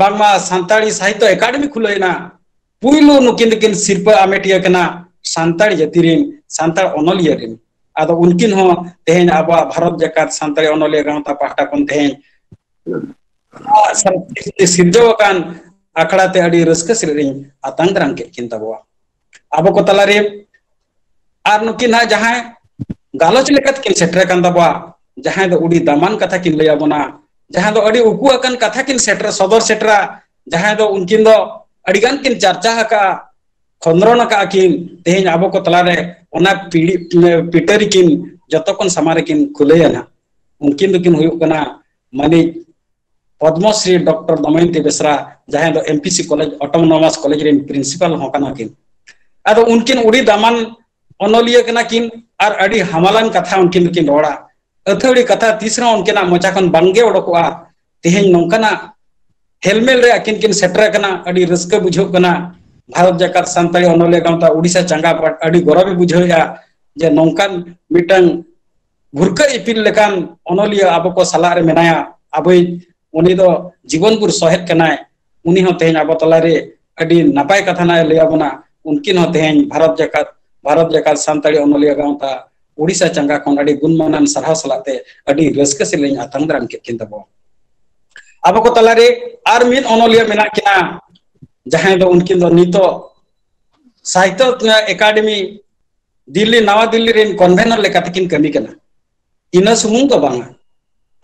ᱵᱟᱝᱢᱟ ᱥᱟᱱᱛᱟᱲᱤ ᱥᱟᱦᱤᱛᱛᱚ ᱮᱠᱟᱰᱮᱢᱤ ᱠᱷᱩᱞᱟᱹᱣ ᱮᱱᱟ, ᱯᱩᱭᱞᱩ ᱱᱩᱠᱤᱱ ᱫᱚᱠᱤᱱ ᱥᱤᱨᱯᱟᱹ ᱟᱢᱮᱴᱤᱭᱟᱹ ᱠᱟᱱᱟ ᱥᱟᱱᱛᱟᱲ ᱡᱟᱹᱛᱤ ᱨᱤᱱ, ᱥᱟᱱᱛᱟᱲ ᱚᱱᱚᱞᱤᱭᱟᱹ ᱨᱤᱱ᱾ ᱟᱫᱚ ᱩᱱᱠᱤᱱ ᱦᱚᱸ ᱛᱮᱦᱮᱧ ᱟᱵᱚᱣᱟᱜ ᱵᱷᱟᱨᱚᱛ ᱡᱟᱠᱟᱛ ᱥᱟᱱᱛᱟᱲᱤ ᱚᱱᱚᱞᱤᱭᱟᱹ ᱜᱟᱶᱛᱟ ᱯᱟᱦᱴᱟ ᱠᱷᱚᱱ ᱛᱮᱦᱮᱧ ᱥᱤᱨᱡᱟᱹᱣ ᱟᱠᱟᱱ ᱟᱠᱷᱲᱟ ᱛᱮ ᱟᱹᱰᱤ ᱨᱟᱹᱥᱠᱟᱹ ᱥᱟᱞᱟᱜ ᱤᱧ ᱟᱛᱟᱝ ᱫᱟᱨᱟᱢ ᱠᱮᱫ ᱠᱤᱱ ᱛᱟᱵᱚᱣᱟ᱾ ᱟᱵᱚ ᱠᱚ ᱛᱟᱞᱟᱨᱮ ᱟᱨ ᱱᱩᱠᱤᱱ ᱦᱟᱸᱜ ᱡᱟᱦᱟᱸᱭ ᱜᱟᱞᱚᱪ ᱞᱮᱠᱟᱛᱮ ᱠᱤᱱ ᱥᱮᱴᱮᱨ ᱟᱠᱟᱱ ᱛᱟᱵᱚᱣᱟ, ᱡᱟᱦᱟᱸᱭ ᱫᱚ ᱟᱹᱰᱤ ᱫᱟᱢᱟᱱ ᱠᱟᱛᱷᱟ ᱠᱤᱱ ᱞᱟᱹᱭ ᱟᱵᱚᱱᱟ, ᱡᱟᱦᱟᱸ ᱫᱚ ᱟᱹᱰᱤ ᱩᱠᱩ ᱟᱠᱟᱱ ᱠᱟᱛᱷᱟ ᱠᱤᱱ ᱥᱮᱴᱮᱨ, ᱥᱚᱫᱚᱨ ᱥᱮᱴᱮᱨᱟ, ᱡᱟᱦᱟᱸᱭ ᱫᱚ ᱩᱱᱠᱤᱱ ᱫᱚ ᱟᱹᱰᱤ ᱜᱟᱱ ᱠᱤᱱ ᱪᱟᱨᱪᱟ ᱟᱠᱟᱫᱼᱟ, ᱠᱷᱚᱸᱫᱽᱨᱚᱱ ᱟᱠᱟᱫᱼᱟ ᱠᱤᱱ, ᱛᱮᱦᱮᱧ ᱟᱵᱚ ᱠᱚ ᱛᱟᱞᱟᱨᱮ ᱚᱱᱟ ᱯᱤᱲᱤ-, ᱯᱤᱴᱟᱹᱨᱤ ᱠᱤᱱ ᱡᱚᱛᱚ ᱠᱷᱚᱱ ᱥᱟᱢᱟᱝ ᱨᱮᱠᱤᱱ ᱠᱷᱩᱞᱟᱹᱭᱟ ᱱᱟᱦᱟᱜ᱾ ᱩᱱᱠᱤᱱ ᱫᱚᱠᱤᱱ ᱦᱩᱭᱩᱜ ᱠᱟᱱᱟ ᱢᱟᱹᱱᱤᱡ ᱯᱚᱫᱽᱢᱚᱥᱨᱤ ᱰᱚᱠᱴᱚᱨ ᱫᱚᱢᱚᱭᱚᱱᱛᱤ ᱵᱮᱥᱨᱟ, ᱡᱟᱦᱟᱸᱭ ᱫᱚ M P C college, autonomous college ᱨᱮᱱ ᱯᱨᱤᱱᱥᱤᱯᱟᱞ ᱦᱚᱸ ᱠᱟᱱᱟ ᱠᱤᱱ᱾ ᱟᱫᱚ ᱩᱱᱠᱤᱱ ᱟᱹᱰᱤ ᱫᱟᱢᱟᱱ ᱚᱱᱚᱞᱤᱭᱟᱹ ᱠᱟᱱᱟ ᱠᱤᱱ ᱟᱨ ᱟᱹᱰᱤ ᱦᱟᱢᱟᱞᱟᱱ ᱠᱟᱛᱷᱟ ᱩᱱᱠᱤᱱ ᱫᱚᱠᱤᱱ ᱨᱚᱲᱟ᱾ ᱟᱹᱛᱷᱟᱹᱲᱤ ᱠᱟᱛᱷᱟ ᱛᱤᱥ ᱨᱮᱦᱚᱸ ᱩᱱᱠᱤᱱᱟᱜ ᱢᱚᱪᱟ ᱠᱷᱚᱱ ᱵᱟᱝᱜᱮ ᱚᱰᱚᱠᱚᱜᱼᱟ᱾ ᱛᱮᱦᱮᱧ ᱱᱚᱝᱠᱟᱱᱟᱜ ᱦᱮᱞᱢᱮᱞ ᱨᱮ ᱟᱹᱠᱤᱱ ᱠᱤᱱ ᱥᱮᱴᱮᱨ ᱟᱠᱟᱱᱟ, ᱟᱹᱰᱤ ᱨᱟᱹᱥᱠᱟᱹ ᱵᱩᱡᱷᱟᱹᱜ ᱠᱟᱱᱟ᱾ ᱵᱷᱟᱨᱚᱛ ᱡᱟᱠᱟᱛ ᱥᱟᱱᱛᱟᱲᱤ ᱚᱱᱚᱞᱤᱭᱟᱹ ᱜᱟᱶᱛᱟ ᱩᱰᱤᱥᱟ ᱪᱟᱸᱜᱟ ᱯᱟᱦᱴᱟ ᱟᱹᱰᱤ ᱜᱚᱨᱚᱵᱮ ᱵᱩᱡᱷᱟᱹᱣᱮᱫᱼᱟ ᱡᱮ ᱱᱚᱝᱠᱟᱱ ᱢᱤᱫᱴᱟᱝ ᱵᱷᱩᱨᱠᱟᱹ ᱤᱯᱤᱞ ᱞᱮᱠᱟᱱ ᱚᱱᱚᱞᱤᱭᱟᱹ ᱟᱵᱚ ᱠᱚ ᱥᱟᱞᱟᱜ ᱨᱮ ᱢᱮᱱᱟᱭᱟ᱾ ᱟᱵᱚᱭᱤᱡ ᱩᱱᱤ ᱫᱚ ᱡᱤᱵᱚᱱ ᱵᱷᱳᱨ ᱥᱚᱦᱮᱫ ᱠᱟᱱᱟᱭ᱾ ᱩᱱᱤ ᱦᱚᱸ ᱛᱮᱦᱮᱧ ᱟᱵᱚ ᱛᱟᱞᱟᱨᱮ ᱟᱹᱰᱤ ᱱᱟᱯᱟᱭ ᱠᱟᱛᱷᱟ ᱱᱟᱜ ᱮ ᱞᱟᱹᱭ ᱟᱵᱚᱱᱟ᱾ ᱩᱱᱠᱤᱱ ᱦᱚᱸ ᱛᱮᱦᱮᱧ ᱵᱷᱟᱨᱚᱛ ᱡᱟᱠᱟᱛ ᱵᱷᱟᱨᱚᱛ ᱡᱟᱠᱟᱛ ᱥᱟᱱᱛᱟᱲᱤ ᱚᱱᱚᱞᱤᱭᱟᱹ ᱜᱟᱶᱛᱟ ᱩᱲᱤᱥᱥᱟ ᱪᱟᱸᱜᱟ ᱠᱷᱚᱱ ᱟᱹᱰᱤ ᱜᱩᱱᱢᱟᱱᱟᱱ ᱥᱟᱨᱦᱟᱣ ᱥᱟᱞᱟᱜ ᱛᱮ ᱟᱹᱰᱤ ᱨᱟᱹᱥᱠᱟᱹ ᱥᱟᱞᱟᱜ ᱤᱧ ᱟᱛᱟᱝ ᱫᱟᱨᱟᱢ ᱠᱮᱫ ᱠᱤᱱ ᱛᱟᱵᱚᱱᱟ᱾ ᱟᱵᱚ ᱠᱚ ᱛᱟᱞᱟᱨᱮ ᱟᱨ ᱢᱤᱫ ᱚᱱᱚᱞᱤᱭᱟᱹ ᱢᱮᱱᱟᱜ ᱠᱤᱱᱟ, ᱡᱟᱦᱟᱸᱭ ᱫᱚ ᱩᱱᱠᱤᱱ ᱫᱚ ᱱᱤᱛᱚᱜ ᱥᱟᱦᱤᱛᱛᱚ ᱮᱠᱟᱰᱮᱢᱤ ᱫᱤᱞᱞᱤ, ᱱᱟᱣᱟ ᱫᱤᱞᱞᱤ ᱨᱮᱱ ᱠᱚᱱᱵᱷᱮᱱᱚᱨ ᱞᱮᱠᱟᱛᱮ ᱠᱤᱱ ᱠᱟᱹᱢᱤ ᱠᱟᱱᱟ᱾ ᱤᱱᱟᱹ ᱥᱩᱢᱩᱝ ᱫᱚ ᱵᱟᱝᱟ,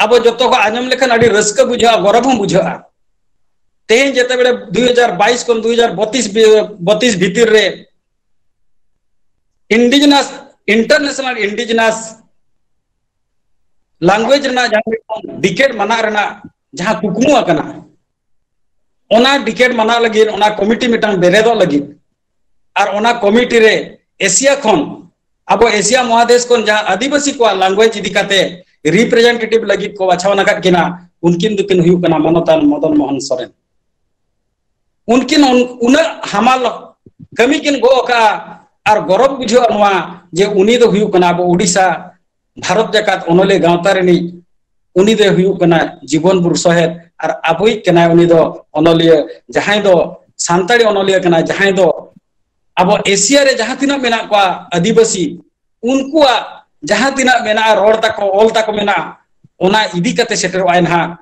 ᱟᱵᱚ ᱡᱚᱛᱚ ᱠᱚ ᱟᱸᱡᱚᱢ ᱞᱮᱠᱷᱟᱱ ᱟᱹᱰᱤ ᱨᱟᱹᱥᱠᱟᱹ ᱵᱩᱡᱷᱟᱹᱜᱼᱟ, ᱜᱚᱨᱚᱵᱽ ᱦᱚᱸ ᱵᱩᱡᱷᱟᱹᱜᱼᱟ᱾ ᱛᱮᱦᱮᱧ ᱡᱮᱛᱮ ᱵᱮᱲᱮ ᱫᱩᱭ ᱦᱟᱡᱟᱨ ᱵᱟᱭᱤᱥ ᱠᱷᱚᱱ ᱫᱩᱭ ᱦᱟᱡᱟᱨ ᱵᱚᱛᱤᱥ ᱵᱤ-, ᱵᱚᱛᱤᱥ ᱵᱷᱤᱛᱤᱨ ᱨᱮ indigenous, international indigenous language ᱨᱮᱱᱟᱜ ᱡᱟᱦᱟᱸ ᱢᱤᱫᱴᱟᱝ decade ᱢᱟᱱᱟᱜ ᱨᱮᱱᱟᱜ ᱡᱟᱦᱟᱸ ᱠᱩᱠᱢᱩ ᱟᱠᱟᱱᱟ, ᱚᱱᱟ decade ᱢᱟᱱᱟᱜ ᱞᱟᱹᱜᱤᱫ ᱚᱱᱟ ᱠᱚᱢᱤᱴᱤ ᱢᱤᱫᱴᱟᱝ ᱵᱮᱨᱮᱫᱚᱜ ᱞᱟᱹᱜᱤᱫ, ᱟᱨ ᱚᱱᱟ ᱠᱚᱢᱤᱴᱤ ᱨᱮ ᱮᱥᱤᱭᱟ ᱠᱷᱚᱱ, ᱟᱵᱚ ᱮᱥᱤᱭᱟ ᱢᱚᱦᱟᱫᱮᱥ ᱠᱷᱚᱱ ᱡᱟᱦᱟᱸ ᱟᱹᱫᱤᱵᱟᱹᱥᱤ ᱠᱚᱣᱟᱜ language ᱤᱫᱤ ᱠᱟᱛᱮ representative ᱞᱟᱹᱜᱤᱫ ᱠᱚ ᱵᱟᱪᱷᱟᱣ ᱟᱠᱟᱫ ᱠᱤᱱᱟ, ᱩᱱᱠᱤᱱ ᱫᱚᱠᱤᱱ ᱦᱩᱭᱩᱜ ᱠᱟᱱᱟ ᱢᱟᱱᱚᱛᱟᱱ ᱢᱚᱫᱚᱱ ᱢᱳᱦᱚᱱ ᱥᱚᱨᱮᱱ᱾ ᱩᱱᱠᱤᱱ ᱩᱱ-, ᱩᱱᱟᱹᱜ ᱦᱟᱢᱟᱞ ᱠᱟᱹᱢᱤ ᱠᱤᱱ ᱜᱚᱜ ᱟᱠᱟᱫᱼᱟ, ᱟᱨ ᱜᱚᱨᱚᱵᱽ ᱵᱩᱡᱷᱟᱹᱜᱼᱟ ᱱᱚᱣᱟ ᱡᱮ ᱩᱱᱤ ᱫᱚ ᱦᱩᱭᱩᱜ ᱠᱟᱱᱟ ᱟᱵᱚ ᱳᱰᱤᱥᱟ ᱵᱷᱟᱨᱚᱛ ᱡᱟᱠᱟᱛ ᱚᱱᱚᱞᱤᱭᱟᱹ ᱜᱟᱶᱛᱟ ᱨᱤᱱᱤᱡ, ᱩᱱᱤ ᱫᱚᱭ ᱦᱩᱭᱩᱜ ᱠᱟᱱᱟ ᱡᱤᱵᱚᱱ ᱵᱩᱨᱩ ᱥᱚᱦᱮᱫ, ᱟᱨ ᱟᱵᱚᱭᱤᱡ ᱠᱟᱱᱟᱭ ᱩᱱᱤ ᱫᱚ ᱚᱱᱚᱞᱤᱭᱟᱹ, ᱡᱟᱦᱟᱸᱭ ᱫᱚ ᱥᱟᱱᱛᱟᱲᱤ ᱚᱱᱚᱞᱤᱭᱟᱹ ᱠᱟᱱᱟᱭ, ᱡᱟᱦᱟᱸᱭ ᱫᱚ ᱟᱵᱚ ᱮᱥᱤᱭᱟ ᱨᱮ ᱡᱟᱦᱟᱸ ᱛᱤᱱᱟᱹᱜ ᱢᱮᱱᱟᱜ ᱠᱚᱣᱟ ᱟᱹᱫᱤᱵᱟᱹᱥᱤ, ᱩᱱᱠᱩᱣᱟᱜ ᱡᱟᱦᱟᱸ ᱛᱤᱱᱟᱹᱜ ᱢᱮᱱᱟᱜᱼᱟ, ᱨᱚᱲ ᱛᱟᱠᱚ, ᱚᱞ ᱛᱟᱠᱚ ᱢᱮᱱᱟᱜᱼᱟ, ᱚᱱᱟ ᱤᱫᱤ ᱠᱟᱛᱮ ᱥᱮᱴᱮᱨᱚᱜᱼᱟᱭ ᱱᱟᱦᱟᱜ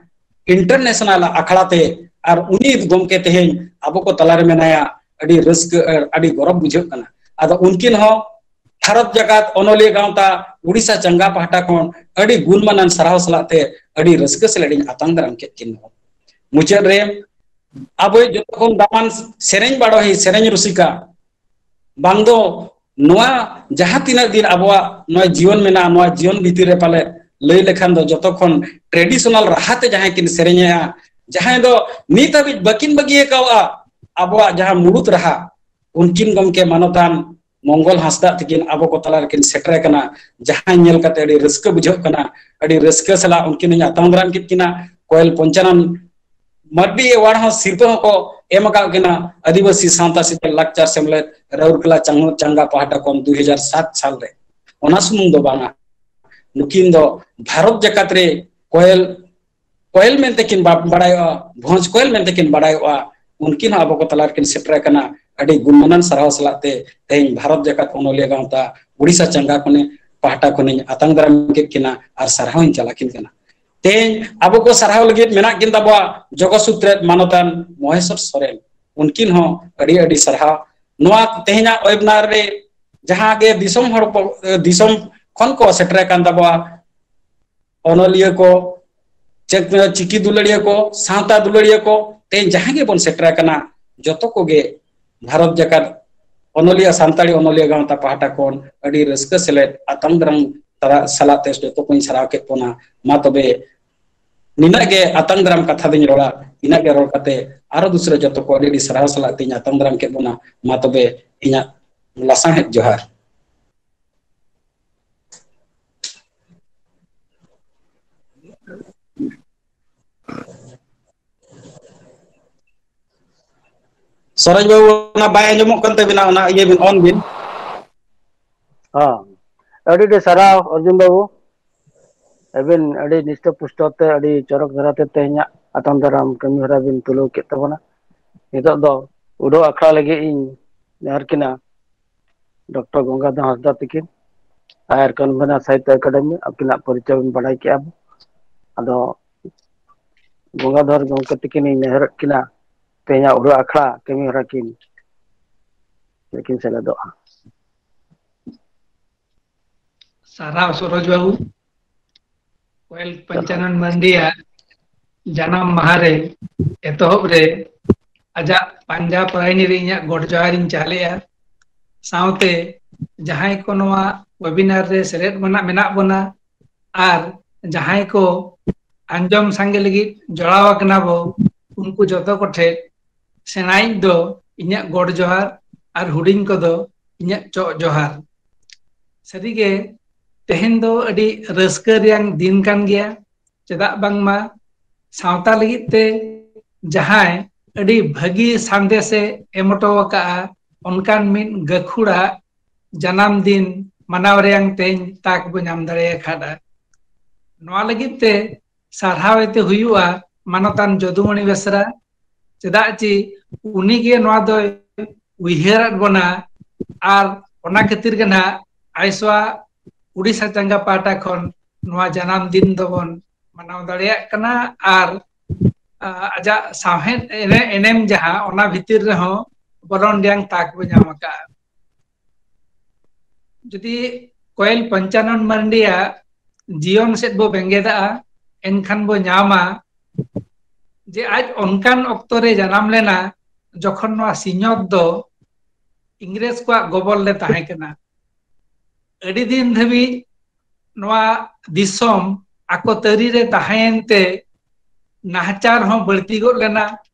international ᱟᱠᱷᱲᱟ ᱛᱮ᱾ ᱟᱨ ᱩᱱᱤ ᱜᱚᱢᱠᱮ ᱛᱮᱦᱮᱧ ᱟᱵᱚ ᱠᱚ ᱛᱟᱞᱟᱨᱮ ᱢᱮᱱᱟᱭᱟ, ᱟᱹᱰᱤ ᱨᱟᱹᱥᱠᱟᱹ, ᱟᱹᱰᱤ ᱜᱚᱨᱚᱵᱽ ᱵᱩᱡᱷᱟᱹᱜ ᱠᱟᱱᱟ᱾ ᱟᱫᱚ ᱩᱱᱠᱤᱱ ᱦᱚᱸ ᱵᱷᱟᱨᱚᱛ ᱡᱟᱠᱟᱛ ᱚᱱᱚᱞᱤᱭᱟᱹ ᱜᱟᱶᱛᱟ ᱩᱲᱤᱥᱥᱟ ᱪᱟᱸᱜᱟ ᱯᱟᱦᱴᱟ ᱠᱷᱚᱱ ᱟᱹᱰᱤ ᱜᱩᱱᱢᱟᱱᱟᱱ ᱥᱟᱨᱦᱟᱣ ᱥᱟᱞᱟᱜ ᱛᱮ ᱟᱹᱰᱤ ᱨᱟᱹᱥᱠᱟᱹ ᱥᱟᱞᱟᱜ ᱤᱧ ᱟᱛᱟᱝ ᱫᱟᱨᱟᱢ ᱠᱮᱫ ᱠᱤᱱ᱾ ᱢᱩᱪᱟᱹᱫ ᱨᱮ ᱟᱵᱚᱭᱤᱡ ᱡᱚᱛᱚ ᱠᱷᱚᱱ ᱫᱟᱢᱟᱱ ᱥᱮᱨᱮᱧ ᱵᱟᱰᱚᱦᱤ, ᱥᱮᱨᱮᱧ ᱨᱩᱥᱤᱠᱟ, ᱵᱟᱝ ᱫᱚ ᱱᱚᱣᱟ ᱡᱟᱦᱟᱸ ᱛᱤᱱᱟᱹᱜ ᱫᱤᱱ ᱟᱵᱚᱣᱟᱜ ᱱᱚᱣᱟ ᱡᱤᱭᱚᱱ ᱢᱮᱱᱟᱜᱼᱟ, ᱱᱚᱣᱟ ᱡᱤᱭᱚᱱ ᱵᱷᱤᱛᱤᱨ ᱨᱮ ᱯᱟᱞᱮ ᱞᱟᱹᱭ ᱞᱮᱠᱷᱟᱱ ᱫᱚ ᱡᱚᱛᱚ ᱠᱷᱚᱱ traditional ᱨᱟᱦᱟ ᱛᱮ ᱡᱟᱦᱟᱸᱭ ᱠᱤᱱ ᱥᱮᱨᱮᱧᱮᱜᱼᱟ, ᱡᱟᱦᱟᱸᱭ ᱫᱚ ᱱᱤᱛ ᱦᱟᱹᱵᱤᱡ ᱵᱟᱹᱠᱤᱱ ᱵᱟᱹᱜᱤ ᱟᱠᱟᱣᱟᱜᱼᱟ ᱟᱵᱚᱣᱟᱜ ᱡᱟᱦᱟᱸ ᱢᱩᱲᱩᱫ ᱨᱟᱦᱟ, ᱩᱱᱠᱤᱱ ᱜᱚᱢᱠᱮ ᱢᱟᱱᱚᱛᱟᱱ ᱢᱚᱝᱜᱚᱞ ᱦᱟᱸᱥᱫᱟᱜ ᱛᱤᱠᱤᱱ ᱟᱵᱚ ᱠᱚ ᱛᱟᱞᱟ ᱨᱮᱠᱤᱱ ᱥᱮᱴᱮᱨ ᱟᱠᱟᱱᱟ, ᱡᱟᱦᱟᱸ ᱧᱮᱞ ᱠᱟᱛᱮ ᱟᱹᱰᱤ ᱨᱟᱹᱥᱠᱟᱹ ᱵᱩᱡᱷᱟᱹᱜ ᱠᱟᱱᱟ᱾ ᱟᱹᱰᱤ ᱨᱟᱹᱥᱠᱟᱹ ᱥᱟᱞᱟᱜ ᱩᱱᱠᱤᱱ ᱦᱚᱸᱧ ᱟᱛᱟᱝ ᱫᱟᱨᱟᱢ ᱠᱮᱫ ᱠᱤᱱᱟ᱾ ᱠᱚᱭᱮᱞ ᱯᱚᱧᱪᱟᱱᱚᱱ ᱢᱟᱹᱨᱰᱤ award ᱦᱚᱸ, ᱥᱤᱨᱯᱟᱹ ᱦᱚᱸᱠᱚ ᱮᱢ ᱟᱠᱟᱫ ᱠᱤᱱᱟ ᱟᱹᱫᱤᱵᱟᱹᱥᱤ ᱥᱟᱶᱛᱟ ᱥᱮᱪᱮᱫ ᱞᱟᱠᱪᱟᱨ ᱥᱮᱢᱞᱮᱫ ᱨᱟᱩᱨᱠᱮᱞᱟ ᱪᱟᱝ-, ᱪᱟᱸᱜᱟ ᱯᱟᱦᱴᱟ ᱠᱷᱚᱱ ᱫᱩᱭ ᱦᱟᱡᱟᱨ ᱥᱟᱛ ᱥᱟᱞ ᱨᱮ᱾ ᱚᱱᱟ ᱥᱩᱢᱩᱝ ᱫᱚ ᱵᱟᱝᱟ, ᱱᱩᱠᱤᱱ ᱫᱚ ᱵᱷᱟᱨᱚᱛ ᱡᱟᱠᱟᱛ ᱨᱮ ᱠᱚᱭᱮᱞ, ᱠᱚᱭᱮᱞ ᱢᱮᱱᱛᱮ ᱠᱤᱱ ᱵᱟ-, ᱵᱟᱲᱟᱭᱚᱜᱼᱟ, ᱵᱷᱚᱸᱡᱽ ᱠᱚᱭᱮᱞ ᱢᱮᱱᱛᱮ ᱠᱤᱱ ᱵᱟᱲᱟᱭᱚᱜᱼᱟ᱾ ᱩᱱᱠᱤᱱ ᱦᱚᱸ ᱟᱵᱚ ᱠᱚ ᱛᱟᱞᱟ ᱨᱮᱠᱤᱱ ᱥᱮᱴᱮᱨ ᱟᱠᱟᱱᱟ᱾ ᱟᱹᱰᱤ ᱜᱩᱱᱢᱟᱱᱟᱱ ᱥᱟᱨᱦᱟᱣ ᱥᱟᱞᱟᱜ ᱛᱮ ᱛᱮᱦᱮᱧ ᱵᱷᱟᱨᱚᱛ ᱡᱟᱠᱟᱛ ᱚᱱᱚᱞᱤᱭᱟᱹ ᱜᱟᱶᱛᱟ ᱩᱲᱤᱥᱥᱟ ᱪᱟᱸᱜᱟ ᱠᱷᱚᱱᱮ ᱯᱟᱦᱴᱟ ᱠᱷᱚᱱᱤᱧ ᱟᱛᱟᱝ ᱫᱟᱨᱟᱢ ᱠᱮᱫ ᱠᱤᱱᱟ ᱟᱨ ᱥᱟᱨᱦᱟᱣ ᱤᱧ ᱪᱟᱞ ᱟᱹᱠᱤᱱ ᱠᱟᱱᱟ᱾ ᱛᱮᱦᱮᱧ ᱟᱵᱚ ᱠᱚ ᱥᱟᱨᱦᱟᱣ ᱞᱟᱹᱜᱤᱫ ᱢᱮᱱᱟᱜ ᱠᱤᱱ ᱛᱟᱵᱚᱣᱟ ᱡᱚᱜᱚ ᱥᱩᱛᱨᱮᱛ ᱢᱟᱱᱚᱛᱟᱱ ᱢᱚᱦᱮᱥᱚᱨ ᱥᱚᱨᱮᱱ, ᱩᱱᱠᱤᱱ ᱦᱚᱸ ᱟᱹᱰᱤ ᱟᱹᱰᱤ ᱥᱟᱨᱦᱟᱣ᱾ ᱱᱚᱣᱟ ᱛᱮᱦᱮᱧᱟᱜ webinar ᱨᱮ ᱡᱟᱦᱟᱸ ᱜᱮ ᱫᱤᱥᱚᱢ ᱦᱚᱲ ᱠᱚ, ᱫᱤᱥᱚᱢ ᱠᱷᱚᱱ ᱠᱚ ᱥᱮᱴᱮᱨ ᱟᱠᱟᱱ ᱛᱟᱵᱚᱣᱟ, ᱚᱱᱚᱞᱤᱭᱟᱹ ᱠᱚ, ᱪᱮᱫ, ᱪᱤᱠᱤ ᱫᱩᱞᱟᱹᱲᱤᱭᱟᱹ ᱠᱚ, ᱥᱟᱶᱛᱟ ᱫᱩᱞᱟᱹᱲᱤᱭᱟᱹ ᱠᱚ, ᱛᱮᱦᱮᱧ ᱡᱟᱦᱟᱸ ᱜᱮᱵᱚᱱ ᱥᱮᱴᱮᱨ ᱟᱠᱟᱱᱟ, ᱡᱚᱛᱚ ᱠᱚᱜᱮ ᱵᱷᱟᱨᱚᱛ ᱡᱟᱠᱟᱛ ᱚᱱᱚᱞᱤᱭᱟᱹ, ᱥᱟᱱᱛᱟᱲᱤ ᱚᱱᱚᱞᱤᱭᱟᱹ ᱜᱟᱶᱛᱟ ᱯᱟᱦᱴᱟ ᱠᱷᱚᱱ ᱟᱹᱰᱤ ᱨᱟᱹᱥᱠᱟᱹ ᱥᱮᱞᱮᱫ ᱟᱛᱟᱝ ᱫᱟᱨᱟᱢ ᱛᱟᱨᱟ-, ᱥᱟᱞᱟᱜ ᱛᱮ ᱡᱚᱛᱚ ᱠᱚᱧ ᱥᱟᱨᱦᱟᱣ ᱠᱮᱫ ᱵᱚᱱᱟ᱾ ᱢᱟ ᱛᱚᱵᱮ ᱱᱤᱱᱟᱹᱜ ᱜᱮ ᱟᱛᱟᱝ ᱫᱟᱨᱟᱢ ᱠᱟᱛᱷᱟ ᱫᱚᱧ ᱨᱚᱲᱟ, ᱤᱱᱟᱹᱜ ᱜᱮ ᱨᱚᱲ ᱠᱟᱛᱮ ᱟᱨᱚ ᱫᱩᱥᱨᱟᱹ ᱡᱚᱛᱚ ᱠᱚ ᱟᱹᱰᱤ ᱟᱹᱰᱤ ᱥᱟᱨᱦᱟᱣ ᱥᱟᱞᱟᱜ ᱛᱮᱧ ᱟᱛᱟᱝ ᱫᱟᱨᱟᱢ ᱠᱮᱫ ᱵᱚᱱᱟ᱾ ᱢᱟ ᱛᱚᱵᱮ ᱤᱧᱟᱹᱜ ᱞᱟᱥᱟᱬᱦᱮᱫ ᱡᱚᱦᱟᱨ᱾ ᱥᱚᱨᱮᱱ ᱵᱟᱹᱵᱩ, ᱚᱱᱟ ᱵᱟᱭ ᱟᱸᱡᱚᱢᱚᱜ ᱠᱟᱱ ᱛᱟᱵᱤᱱᱟ, ᱚᱱᱟ ᱤᱭᱟᱹ ᱵᱤᱱ, on ᱵᱤᱱ᱾ ᱦᱚᱸ, ᱟᱹᱰᱤ ᱟᱹᱰᱤ ᱥᱟᱨᱦᱟᱣ ᱚᱨᱡᱩᱱ ᱵᱟᱹᱵᱩ, ᱟᱹᱵᱤᱱ ᱟᱹᱰᱤ ᱱᱤᱥᱴᱚ ᱯᱩᱥᱴᱚ ᱛᱮ ᱟᱹᱰᱤ ᱪᱚᱨᱚᱠ ᱫᱷᱟᱨᱟ ᱛᱮ ᱛᱮᱦᱮᱧᱟᱜ ᱟᱛᱟᱝ ᱫᱟᱨᱟᱢ ᱠᱟᱹᱢᱤ ᱦᱚᱨᱟ ᱵᱤᱱ ᱛᱩᱞᱟᱹᱣ ᱠᱮᱫ ᱛᱟᱵᱚᱱᱟ᱾ ᱱᱤᱛᱚᱜ ᱫᱚ ᱩᱰᱟᱹᱣ ᱟᱠᱷᱲᱟ ᱞᱟᱹᱜᱤᱫ ᱤᱧ ᱱᱮᱦᱚᱨ ᱠᱤᱱᱟ ᱰᱚᱠᱴᱚᱨ ᱜᱚᱝᱜᱟᱫᱷᱚᱨ ᱦᱟᱸᱥᱫᱟ ᱛᱟᱹᱠᱤᱱ, ᱟᱭᱟᱨ ᱠᱚᱱᱵᱷᱮᱱᱟᱨ ᱥᱟᱦᱤᱛᱛᱚ ᱮᱠᱟᱰᱮᱢᱤ, ᱟᱹᱠᱤᱱᱟᱜ ᱯᱚᱨᱤᱪᱚᱭ ᱵᱚᱱ ᱵᱟᱰᱟᱭ ᱠᱮᱜᱼᱟ ᱵᱚ᱾ ᱟᱫᱚ ᱜᱚᱝᱜᱟᱫᱷᱚᱨ ᱜᱚᱝᱠᱮ ᱛᱟᱹᱠᱤᱱ ᱤᱧ ᱱᱮᱦᱚᱨᱮᱫ ᱠᱤᱱᱟ ᱛᱮᱦᱮᱧᱟᱜ ᱩᱰᱟᱹᱣ ᱟᱠᱷᱲᱟ ᱠᱟᱹᱢᱤ ᱦᱚᱨᱟ ᱠᱤᱱ ᱠᱤᱱ ᱥᱮᱞᱮᱫᱚᱜᱼᱟ᱾ ᱥᱟᱨᱦᱟᱣ ᱥᱚᱨᱳᱡ ᱵᱟᱹᱵᱩ᱾ ᱠᱚᱭᱮᱞ ᱯᱚᱧᱪᱟᱱᱚᱱ ᱢᱟᱱᱰᱤᱭᱟᱜ ᱡᱟᱱᱟᱢ ᱢᱟᱦᱟ ᱨᱮ ᱮᱛᱚᱦᱚᱵ ᱨᱮ ᱟᱡᱟᱜ ᱯᱟᱸᱡᱟ ᱯᱟᱭᱱᱤ ᱨᱮ ᱤᱧᱟᱹᱜ ᱜᱚᱰ ᱡᱚᱦᱟᱨ ᱤᱧ ᱪᱟᱞᱮᱜᱼᱟ᱾ ᱥᱟᱶᱛᱮ ᱡᱟᱦᱟᱸᱭ ᱠᱚ ᱱᱚᱣᱟ webinar ᱨᱮ ᱥᱮᱞᱮᱫ ᱢᱮᱱᱟᱜ, ᱢᱮᱱᱟᱜ ᱵᱚᱱᱟ ᱟᱨ ᱡᱟᱦᱟᱸᱭ ᱠᱚ ᱟᱸᱡᱚᱢ ᱥᱟᱸᱜᱮ ᱞᱟᱹᱜᱤᱫ ᱡᱚᱲᱟᱣ ᱟᱠᱟᱱᱟ ᱵᱚ, ᱩᱱᱠᱩ ᱡᱚᱛᱚ ᱠᱚᱴᱷᱮᱱ ᱥᱮᱬᱟᱭᱤᱡ ᱫᱚ ᱤᱧᱟᱹᱜ ᱜᱚᱰ ᱡᱚᱦᱟᱨ ᱟᱨ ᱦᱩᱰᱤᱧ ᱠᱚᱫᱚ ᱤᱧᱟᱹᱜ ᱪᱚᱜ ᱡᱚᱦᱟᱨ᱾ ᱥᱟᱹᱨᱤᱜᱮ ᱛᱮᱦᱮᱧ ᱫᱚ ᱟᱹᱰᱤ ᱨᱟᱹᱥᱠᱟᱹ ᱨᱮᱭᱟᱝ ᱫᱤᱱ ᱠᱟᱱ ᱜᱮᱭᱟ, ᱪᱮᱫᱟᱜ ᱵᱟᱝᱢᱟ ᱥᱟᱶᱛᱟ ᱞᱟᱹᱜᱤᱫ ᱛᱮ ᱡᱟᱦᱟᱸᱭ ᱟᱹᱰᱤ ᱵᱷᱟᱹᱜᱤ ᱥᱟᱸᱫᱮᱥᱮ ᱮᱢ ᱦᱚᱴᱚ ᱟᱠᱟᱫᱼᱟ, ᱚᱱᱠᱟᱱ ᱢᱤᱫ ᱜᱟᱹᱠᱷᱩᱲᱟᱜ ᱡᱟᱱᱟᱢ ᱫᱤᱱ ᱢᱟᱱᱟᱣ ᱨᱮᱭᱟᱝ ᱛᱮᱦᱮᱧ ᱛᱟᱠ ᱵᱚ ᱧᱟᱢ ᱫᱟᱲᱮ ᱟᱠᱟᱫᱼᱟ᱾ ᱱᱚᱣᱟ ᱞᱟᱹᱜᱤᱫ ᱛᱮ ᱥᱟᱨᱦᱟᱣ ᱮ ᱛᱮ ᱦᱩᱭᱩᱜᱼᱟ ᱢᱟᱱᱚᱛᱟᱱ ᱡᱚᱫᱩᱢᱚᱬᱤ ᱵᱮᱥᱨᱟ, ᱪᱮᱫᱟᱜ ᱪᱮ ᱩᱱᱤ ᱜᱮ ᱱᱚᱣᱟ ᱫᱚᱭ ᱩᱭᱦᱟᱹᱨᱟᱫ ᱵᱚᱱᱟ᱾ ᱟᱨ ᱚᱱᱟ ᱠᱷᱟᱹᱛᱤᱨ ᱜᱮ ᱱᱟᱦᱟᱜ ᱟᱭᱮᱥᱣᱟᱜ ᱩᱰᱤᱥᱟ ᱪᱟᱸᱜᱟ ᱯᱟᱦᱴᱟ ᱠᱷᱚᱱ ᱱᱚᱣᱟ ᱡᱟᱱᱟᱢ ᱫᱤᱱ ᱫᱚᱵᱚᱱ ᱢᱟᱱᱟᱣ ᱫᱟᱲᱮᱭᱟᱜ ᱠᱟᱱᱟ᱾ ᱟᱨ ᱟ, ᱟᱡᱟᱜ ᱥᱟᱶᱦᱮᱫ ᱮᱱᱮ-, ᱮᱱᱮᱢ ᱡᱟᱦᱟᱸ, ᱚᱱᱟ ᱵᱷᱤᱛᱤᱨ ᱨᱮᱦᱚᱸ ᱵᱚᱞᱚᱱ ᱨᱮᱭᱟᱝ ᱛᱟᱠ ᱵᱚ ᱧᱟᱢ ᱟᱠᱟᱫᱼᱟ᱾ ᱡᱩᱫᱤ ᱠᱚᱭᱮᱞ ᱯᱚᱧᱪᱟᱱᱚᱱ ᱢᱟᱨᱰᱤᱭᱟᱜ ᱡᱤᱭᱚᱱ ᱥᱮᱫ ᱵᱚ ᱵᱮᱸᱜᱮᱫᱟᱜᱼᱟ, ᱮᱱᱠᱷᱟᱱ ᱵᱚ ᱧᱟᱢᱟ ᱡᱮ ᱟᱡ ᱚᱱᱠᱟᱱ ᱚᱠᱛᱚ ᱨᱮ ᱡᱟᱱᱟᱢ ᱞᱮᱱᱟ, ᱡᱚᱠᱷᱚᱱ ᱱᱚᱣᱟ ᱥᱤᱧᱚᱛ ᱫᱚ ᱤᱝᱨᱮᱡᱽ ᱠᱚᱣᱟᱜ ᱜᱚᱵᱚᱞ ᱨᱮ ᱛᱟᱦᱮᱸ ᱠᱟᱱᱟ᱾ ᱟᱹᱰᱤ ᱫᱤᱱ ᱫᱷᱟᱹᱵᱤᱡ ᱱᱚᱣᱟ ᱫᱤᱥᱚᱢ ᱟᱠᱚ ᱛᱟᱹᱨᱤ ᱨᱮ ᱛᱟᱦᱮᱸᱭᱮᱱ ᱛᱮ ᱱᱟᱦᱟᱪᱟᱨ ᱦᱚᱸ ᱵᱟᱹᱲᱛᱤ ᱜᱚᱫ ᱞᱮᱱᱟ᱾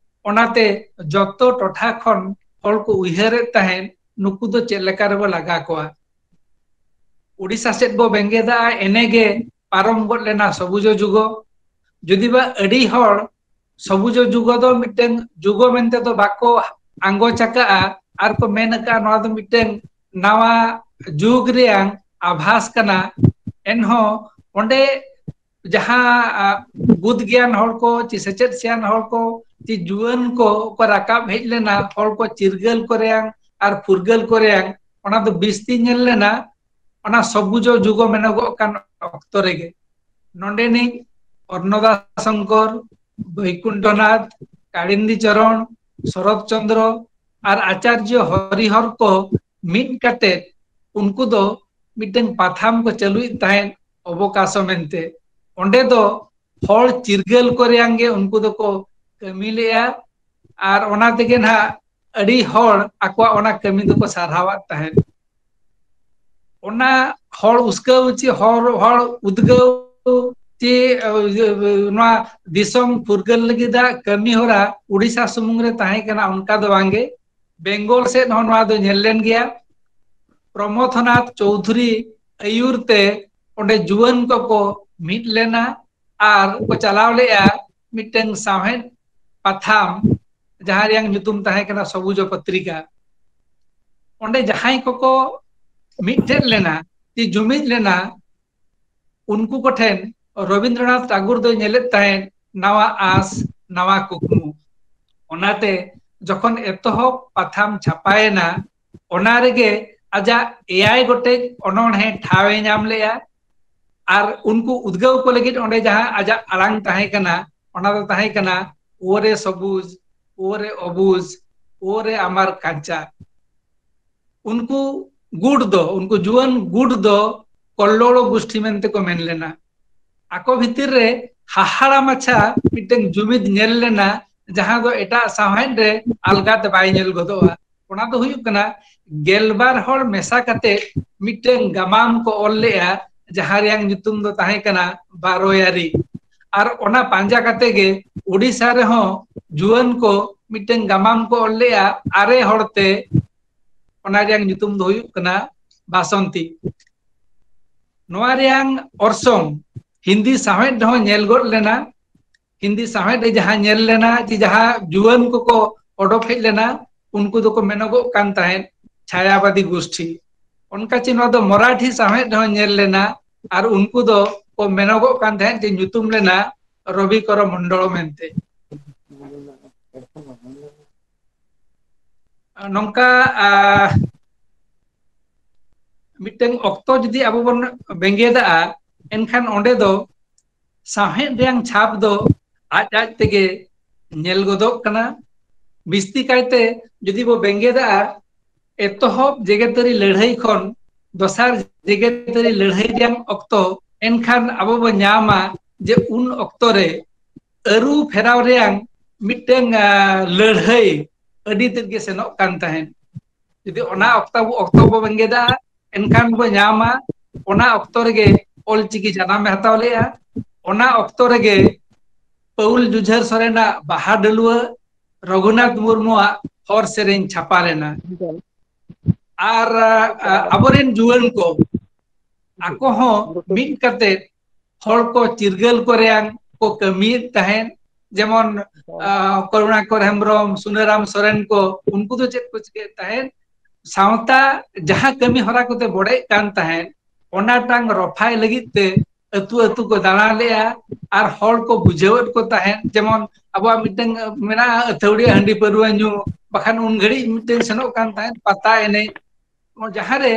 ᱚᱱᱟᱛᱮ ᱡᱚᱛᱚ ᱴᱚᱴᱷᱟ ᱠᱷᱚᱱ ᱦᱚᱲ ᱠᱚ ᱩᱭᱦᱟᱹᱨᱮᱫ ᱛᱟᱦᱮᱸᱫ, ᱱᱩᱠᱩ ᱫᱚ ᱪᱮᱫ ᱞᱮᱠᱟ ᱨᱮᱵᱚ ᱞᱟᱜᱟ ᱠᱚᱣᱟ᱾ ᱩᱰᱤᱥᱟ ᱥᱮᱫ ᱵᱚ ᱵᱮᱸᱜᱮᱫᱟ, ᱮᱱᱮᱜᱮ ᱯᱟᱨᱚᱢ ᱜᱚᱫ ᱞᱮᱱᱟ ᱥᱚᱵᱩᱡ ᱡᱩᱜᱚ᱾ ᱡᱩᱫᱤ ᱵᱟ ᱟᱹᱰᱤ ᱦᱚᱲ ᱥᱚᱵᱩᱡ ᱡᱩᱜᱚ ᱫᱚ ᱢᱤᱫᱴᱟᱝ ᱡᱩᱜᱚ ᱢᱮᱱᱛᱮ ᱫᱚ ᱵᱟᱠᱚ ᱟᱸᱜᱚᱪ ᱟᱠᱟᱜᱼᱟ, ᱟᱨ ᱠᱚ ᱢᱮᱱ ᱟᱠᱟᱜᱼᱟ ᱱᱚᱣᱟ ᱫᱚ ᱢᱤᱫᱴᱟᱝ ᱱᱟᱣᱟ ᱡᱩᱜᱽ ᱨᱮᱭᱟᱝ ᱟᱵᱷᱟᱥ ᱠᱟᱱᱟ, ᱮᱱᱦᱚᱸ ᱚᱸᱰᱮ ᱡᱟᱦᱟᱸ, ᱟ, ᱵᱩᱫ ᱜᱮᱭᱟᱱ ᱦᱚᱲ ᱠᱚ, ᱪᱮ ᱥᱮᱪᱮᱫ ᱥᱮᱭᱟᱱ ᱦᱚᱲ ᱠᱚ, ᱪᱮ ᱡᱩᱣᱟᱹᱱ ᱠᱚ, ᱠᱚ ᱨᱟᱠᱟᱵ ᱦᱮᱡ ᱞᱮᱱᱟ, ᱦᱚᱲ ᱠᱚ ᱪᱤᱨᱜᱟᱹᱞ ᱠᱚ ᱨᱮᱭᱟᱝ ᱟᱨ ᱯᱷᱩᱨᱜᱟᱹᱞ ᱠᱚ ᱨᱮᱭᱟᱝ, ᱚᱱᱟ ᱫᱚ ᱵᱤᱥᱛᱤ ᱧᱮᱞ ᱞᱮᱱᱟ ᱚᱱᱟ ᱥᱚᱵᱩᱡ ᱡᱩᱜᱚ ᱢᱮᱱᱚᱜᱚᱜ ᱠᱟᱱ ᱚᱠᱛᱚ ᱨᱮᱜᱮ᱾ ᱱᱚᱰᱮᱱᱤᱡ ᱚᱨᱱᱚᱫᱟ ᱥᱚᱝᱠᱚᱨ, ᱵᱳᱭᱠᱩᱱᱴᱷᱚᱱᱟᱛᱷ, ᱠᱟᱲᱤᱱᱫᱤ ᱪᱚᱨᱚᱬ, ᱥᱚᱨᱚᱛ ᱪᱚᱱᱫᱨᱚ ᱟᱨ ᱟᱪᱟᱨᱡᱚ ᱦᱚᱨᱤᱦᱚᱨ ᱠᱚ ᱢᱤᱫ ᱠᱟᱛᱮ ᱩᱱᱠᱩ ᱫᱚ ᱢᱤᱫᱴᱟᱝ ᱯᱟᱛᱷᱟᱢ ᱠᱚ ᱪᱟᱹᱞᱩᱭᱮᱫ ᱛᱟᱦᱮᱸᱫ, ᱚᱵᱚᱠᱟᱥᱚ ᱢᱮᱱᱛᱮ᱾ ᱚᱸᱰᱮ ᱫᱚ ᱦᱚᱲ ᱪᱤᱨᱜᱟᱹᱞ ᱠᱚ ᱨᱮᱭᱟᱝ ᱜᱮ ᱩᱱᱠᱩ ᱫᱚᱠᱚ ᱠᱟᱹᱢᱤ ᱞᱮᱜᱼᱟ, ᱟᱨ ᱚᱱᱟ ᱛᱮᱜᱮ ᱱᱟᱦᱟᱜ ᱟᱹᱰᱤ ᱦᱚᱲ ᱟᱠᱚᱣᱟᱜ ᱚᱱᱟ ᱠᱟᱹᱢᱤ ᱫᱚᱠᱚ ᱥᱟᱨᱦᱟᱣᱟᱫ ᱛᱟᱦᱮᱸᱫ᱾ ᱚᱱᱟ ᱦᱚᱲ ᱩᱥᱠᱟᱹᱣ ᱪᱮ ᱦᱚᱲ, ᱦᱚᱲ ᱩᱫᱽᱜᱟᱹᱣ ᱪᱮ, ᱮ, ᱱᱚᱣᱟ ᱫᱤᱥᱚᱢ ᱯᱷᱩᱨᱜᱟᱹᱞ ᱞᱟᱹᱜᱤᱫᱟᱜ ᱠᱟᱹᱢᱤ ᱦᱚᱨᱟ ᱩᱰᱤᱥᱟ ᱥᱩᱢᱩᱝ ᱨᱮ ᱛᱟᱦᱮᱸ ᱠᱟᱱᱟ, ᱚᱱᱠᱟ ᱫᱚ ᱵᱟᱝᱜᱮ᱾ ᱵᱮᱝᱜᱚᱞ ᱥᱮᱫ ᱦᱚᱸ ᱱᱚᱣᱟ ᱫᱚ ᱧᱮᱞ ᱞᱮᱱ ᱜᱮᱭᱟ᱾ ᱯᱨᱚᱢᱚᱛᱷᱚᱱᱟᱛᱷ ᱪᱳᱣᱫᱷᱩᱨᱤ ᱟᱹᱭᱩᱨ ᱛᱮ ᱚᱸᱰᱮ ᱡᱩᱣᱟᱹᱱ ᱠᱚᱠᱚ ᱢᱤᱫ ᱞᱮᱱᱟ ᱟᱨ ᱠᱚ ᱪᱟᱞᱟᱣ ᱞᱮᱜᱼᱟ ᱢᱤᱫᱴᱟᱝ ᱥᱟᱶᱦᱮᱫ ᱯᱟᱛᱷᱟᱢ, ᱡᱟᱦᱟᱸ ᱨᱮᱭᱟᱝ ᱧᱩᱛᱩᱢ ᱛᱟᱦᱮᱸ ᱠᱟᱱᱟ ᱥᱚᱵᱩᱡ ᱯᱚᱛᱨᱤᱠᱟ᱾ ᱚᱸᱰᱮ ᱡᱟᱦᱟᱸᱭ ᱠᱚᱠᱚ ᱢᱤᱫᱴᱷᱮᱱ ᱞᱮᱱᱟ, ᱪᱮ ᱡᱩᱢᱤᱫ ᱞᱮᱱᱟ, ᱩᱱᱠᱩ ᱠᱚᱴᱷᱮᱱ ᱨᱚᱵᱤᱱᱫᱨᱚᱱᱟᱛᱷ ᱴᱟᱜᱳᱨ ᱫᱚᱭ ᱧᱮᱞᱮᱫ ᱛᱟᱦᱮᱸᱫ ᱱᱟᱣᱟ ᱟᱸᱥ, ᱱᱟᱣᱟ ᱠᱩᱠᱢᱩ᱾ ᱚᱱᱟᱛᱮ ᱡᱚᱠᱷᱚᱱ ᱮᱛᱚᱦᱚᱵ ᱯᱟᱛᱷᱟᱢ ᱪᱷᱟᱯᱟᱭᱮᱱᱟ, ᱚᱱᱟ ᱨᱮᱜᱮ ᱟᱡᱟᱜ ᱮᱭᱟᱭ ᱜᱚᱴᱮᱡ ᱚᱱᱚᱬᱦᱮ ᱴᱷᱟᱶ ᱮ ᱧᱟᱢ ᱞᱮᱜᱼᱟ᱾ ᱟᱨ ᱩᱱᱠᱩ ᱩᱫᱽᱜᱟᱹᱣ ᱠᱚ ᱞᱟᱹᱜᱤᱫ ᱚᱸᱰᱮ ᱡᱟᱦᱟᱸ ᱟᱡᱟᱜ ᱟᱲᱟᱝ ᱛᱟᱦᱮᱸ ᱠᱟᱱᱟ, ᱚᱱᱟ ᱫᱚ ᱛᱟᱦᱮᱸ ᱠᱟᱱᱟ ᱳᱨᱮ ᱥᱚᱵᱩᱡ, ᱳᱨᱮ ᱚᱵᱩᱡ, ᱳᱨᱮ ᱟᱢᱟᱨ ᱠᱟᱧᱪᱟ᱾ ᱩᱱᱠᱩ ᱜᱩᱴ ᱫᱚ, ᱩᱱᱠᱩ ᱡᱩᱣᱟᱹᱱ ᱜᱩᱴ ᱫᱚ ᱠᱚᱞᱞᱚᱲᱚ ᱜᱩᱥᱴᱷᱤ ᱢᱮᱱᱛᱮ ᱠᱚ ᱢᱮᱱ ᱞᱮᱱᱟ᱾ ᱟᱠᱚ ᱵᱷᱤᱛᱤᱨ ᱨᱮ ᱦᱟᱦᱟᱲᱟ ᱢᱟᱪᱷᱟ ᱢᱤᱫᱴᱟᱝ ᱡᱩᱢᱤᱫ ᱧᱮᱞ ᱞᱮᱱᱟ, ᱡᱟᱦᱟᱸ ᱫᱚ ᱮᱴᱟᱜ ᱥᱟᱶᱦᱮᱫ ᱨᱮ ᱟᱞᱜᱟ ᱛᱮ ᱵᱟᱭ ᱧᱮᱞ ᱜᱚᱫᱚᱜᱼᱟ᱾ ᱚᱱᱟ ᱫᱚ ᱦᱩᱭᱩᱜ ᱠᱟᱱᱟ, ᱜᱮᱞᱵᱟᱨ ᱦᱚᱲ ᱢᱮᱥᱟ ᱠᱟᱛᱮ ᱢᱤᱫᱴᱟᱝ ᱜᱟᱢᱟᱢ ᱠᱚ ᱚᱞ ᱞᱮᱜᱼᱟ, ᱡᱟᱦᱟᱸ ᱨᱮᱭᱟᱜ ᱧᱩᱛᱩᱢ ᱫᱚ ᱛᱟᱦᱮᱸ ᱠᱟᱱᱟ ᱵᱟᱨᱚᱭᱟᱨᱤ᱾ ᱟᱨ ᱚᱱᱟ ᱯᱟᱸᱡᱟ ᱠᱟᱛᱮ ᱜᱮ ᱳᱰᱤᱥᱟ ᱨᱮᱦᱚᱸ ᱡᱩᱣᱟᱹᱱ ᱠᱚ ᱢᱤᱫᱴᱟᱝ ᱜᱟᱢᱟᱢ ᱠᱚ ᱚᱞ ᱞᱮᱜᱼᱟ ᱟᱨᱮ ᱦᱚᱲᱛᱮ᱾ ᱚᱱᱟ ᱨᱮᱭᱟᱜ ᱧᱩᱛᱩᱢ ᱫᱚ ᱦᱩᱭᱩᱜ ᱠᱟᱱᱟ ᱵᱟᱥᱚᱱᱛᱤ᱾ ᱱᱚᱣᱟ ᱨᱮᱭᱟᱜ ᱚᱨᱥᱚᱝ ᱦᱤᱱᱫᱤ ᱥᱟᱶᱦᱮᱫ ᱨᱮᱦᱚᱸ ᱧᱮᱞ ᱜᱚᱫ ᱞᱮᱱᱟ᱾ ᱦᱤᱱᱫᱤ ᱥᱟᱶᱦᱮᱫ ᱨᱮ ᱡᱟᱦᱟᱸ ᱧᱮᱞ ᱞᱮᱱᱟ ᱡᱮ ᱡᱟᱦᱟᱸ ᱡᱩᱣᱟᱹᱱ ᱠᱚᱠᱚ ᱚᱰᱚᱠ ᱦᱮᱡ ᱞᱮᱱᱟ, ᱩᱱᱠᱩ ᱫᱚᱠᱚ ᱢᱮᱱᱚᱜᱚᱜ ᱠᱟᱱ ᱛᱟᱦᱮᱸᱫ ᱪᱷᱟᱭᱟᱵᱟᱫᱤ ᱜᱩᱥᱴᱷᱤ᱾ ᱚᱱᱠᱟ ᱪᱮ ᱱᱚᱣᱟ ᱫᱚ ᱢᱚᱨᱟᱴᱷᱤ ᱥᱟᱶᱦᱮᱫ ᱨᱮᱦᱚᱸ ᱧᱮᱞ ᱞᱮᱱᱟ, ᱟᱨ ᱩᱱᱠᱩ ᱫᱚ ᱠᱚ ᱢᱮᱱᱚᱜᱚᱜ ᱠᱟᱱ ᱛᱟᱦᱮᱸᱫ ᱡᱮ ᱧᱩᱛᱩᱢ ᱞᱮᱱᱟ ᱨᱚᱵᱤ ᱠᱚᱨ ᱢᱚᱱᱰᱚᱞ ᱢᱮᱱᱛᱮ᱾ ᱱᱚᱝᱠᱟ, ᱟ, ᱢᱤᱫᱴᱟᱝ ᱚᱠᱛᱚ ᱡᱩᱫᱤ ᱟᱵᱚ ᱵᱚᱱ ᱵᱮᱸᱜᱮᱫᱟᱜᱼᱟ, ᱮᱱᱠᱷᱟᱱ ᱚᱸᱰᱮ ᱫᱚ ᱥᱟᱶᱦᱮᱫ ᱨᱮᱭᱟᱝ ᱪᱷᱟᱯ ᱫᱚ ᱟᱡ ᱟᱡ ᱛᱮᱜᱮ ᱧᱮᱞ ᱜᱚᱫᱚᱜ ᱠᱟᱱᱟ᱾ ᱵᱤᱥᱛᱤ ᱠᱟᱭᱛᱮ ᱡᱩᱫᱤ ᱵᱚ ᱵᱮᱸᱜᱮᱫᱟᱜᱼᱟ, ᱮᱛᱚᱦᱚᱵ ᱡᱮᱜᱮᱛᱟᱹᱨᱤ ᱞᱟᱹᱲᱦᱟᱹᱭ ᱠᱷᱚᱱ ᱫᱚᱥᱟᱨ ᱡᱮᱜᱮᱛᱟᱹᱨᱤ ᱞᱟᱹᱲᱦᱟᱹᱭ ᱨᱮᱭᱟᱝ ᱚᱠᱛᱚ, ᱮᱱᱠᱷᱟᱱ ᱟᱵᱚ ᱵᱚ ᱧᱟᱢᱟ ᱡᱮ ᱩᱱ ᱚᱠᱛᱚ ᱨᱮ ᱟᱹᱨᱩ ᱯᱷᱮᱨᱟᱣ ᱨᱮᱭᱟᱝ ᱢᱤᱫᱴᱟᱝ, ᱟ, ᱞᱟᱹᱲᱦᱟᱹᱭ ᱟᱹᱰᱤ ᱛᱮᱫ ᱜᱮ ᱥᱮᱱᱚᱜ ᱠᱟᱱ ᱛᱟᱦᱮᱸᱫ᱾ ᱡᱩᱫᱤ ᱚᱱᱟ ᱚᱠᱛᱚ ᱵᱚ, ᱚᱠᱛᱚ ᱵᱚ ᱵᱮᱸᱜᱮᱫᱟ, ᱮᱱᱠᱷᱟᱱ ᱵᱚ ᱧᱟᱢᱟ ᱚᱱᱟ ᱚᱠᱛᱚ ᱨᱮᱜᱮ ᱚᱞᱪᱤᱠᱤ ᱡᱟᱱᱟᱢ ᱮ ᱦᱟᱛᱟᱣ ᱞᱮᱜᱼᱟ᱾ ᱚᱱᱟ ᱚᱠᱛᱚ ᱨᱮᱜᱮ ᱯᱟᱹᱣᱩᱞ ᱡᱩᱡᱷᱟᱹᱨ ᱥᱚᱨᱮᱱᱟᱜ ᱵᱟᱦᱟ ᱰᱟᱹᱞᱩᱣᱟᱹ, ᱨᱚᱜᱷᱩᱱᱟᱛᱷ ᱢᱩᱨᱢᱩᱣᱟᱜ ᱦᱚᱨ ᱥᱮᱨᱮᱧ ᱪᱷᱟᱯᱟ ᱞᱮᱱᱟ᱾ ᱟᱨ, ᱟ, ᱟᱵᱚᱨᱮᱱ ᱡᱩᱣᱟᱹᱱ ᱠᱚ ᱟᱠᱚ ᱦᱚᱸ ᱢᱤᱫ ᱠᱟᱛᱮ ᱦᱚᱲ ᱠᱚ ᱪᱤᱨᱜᱟᱹᱞ ᱠᱚ ᱨᱮᱭᱟᱝ ᱠᱚ ᱠᱟᱹᱢᱤᱭᱮᱫ ᱛᱟᱦᱮᱸᱫ᱾ ᱡᱮᱢᱚᱱ, ᱟ, ᱠᱚᱨᱩᱬᱟᱠᱚᱨ ᱦᱮᱢᱵᱨᱚᱢ, ᱥᱩᱱᱟᱹᱨᱟᱢ ᱥᱚᱨᱮᱱ ᱠᱚ, ᱩᱱᱠᱩ ᱫᱚ ᱪᱮᱫ ᱠᱚ ᱪᱤᱠᱟᱹᱭᱮᱫ ᱛᱟᱦᱮᱸᱫ? ᱥᱟᱶᱛᱟ ᱡᱟᱦᱟᱸ ᱠᱟᱹᱢᱤ ᱦᱚᱨᱟ ᱠᱚᱛᱮ ᱵᱚᱲᱮᱜ ᱠᱟᱱ ᱛᱟᱦᱮᱸᱫ, ᱚᱱᱟᱴᱟᱝ ᱨᱚᱯᱷᱟᱭ ᱞᱟᱹᱜᱤᱫ ᱛᱮ ᱟᱹᱛᱩ ᱟᱹᱛᱩ ᱠᱚ ᱫᱟᱬᱟ ᱞᱮᱜᱼᱟ ᱟᱨ ᱦᱚᱲ ᱠᱚ ᱵᱩᱡᱷᱟᱹᱣᱮᱫ ᱠᱚ ᱛᱟᱦᱮᱸᱫ᱾ ᱡᱮᱢᱚᱱ ᱟᱵᱚᱣᱟᱜ ᱢᱤᱫᱴᱟᱝ ᱢᱮᱱᱟᱜᱼᱟ ᱟᱹᱛᱷᱟᱹᱣᱲᱤ ᱦᱟᱺᱰᱤ ᱯᱟᱹᱨᱣᱟᱹ ᱧᱩ, ᱵᱟᱠᱷᱟᱱ ᱩᱱ ᱜᱷᱟᱹᱲᱤᱡ ᱢᱤᱫᱴᱟᱝ ᱥᱮᱱᱚᱜ ᱠᱟᱱ ᱛᱟᱦᱮᱸᱫ ᱯᱟᱛᱟ ᱮᱱᱮᱡ, ᱡᱟᱦᱟᱸᱨᱮ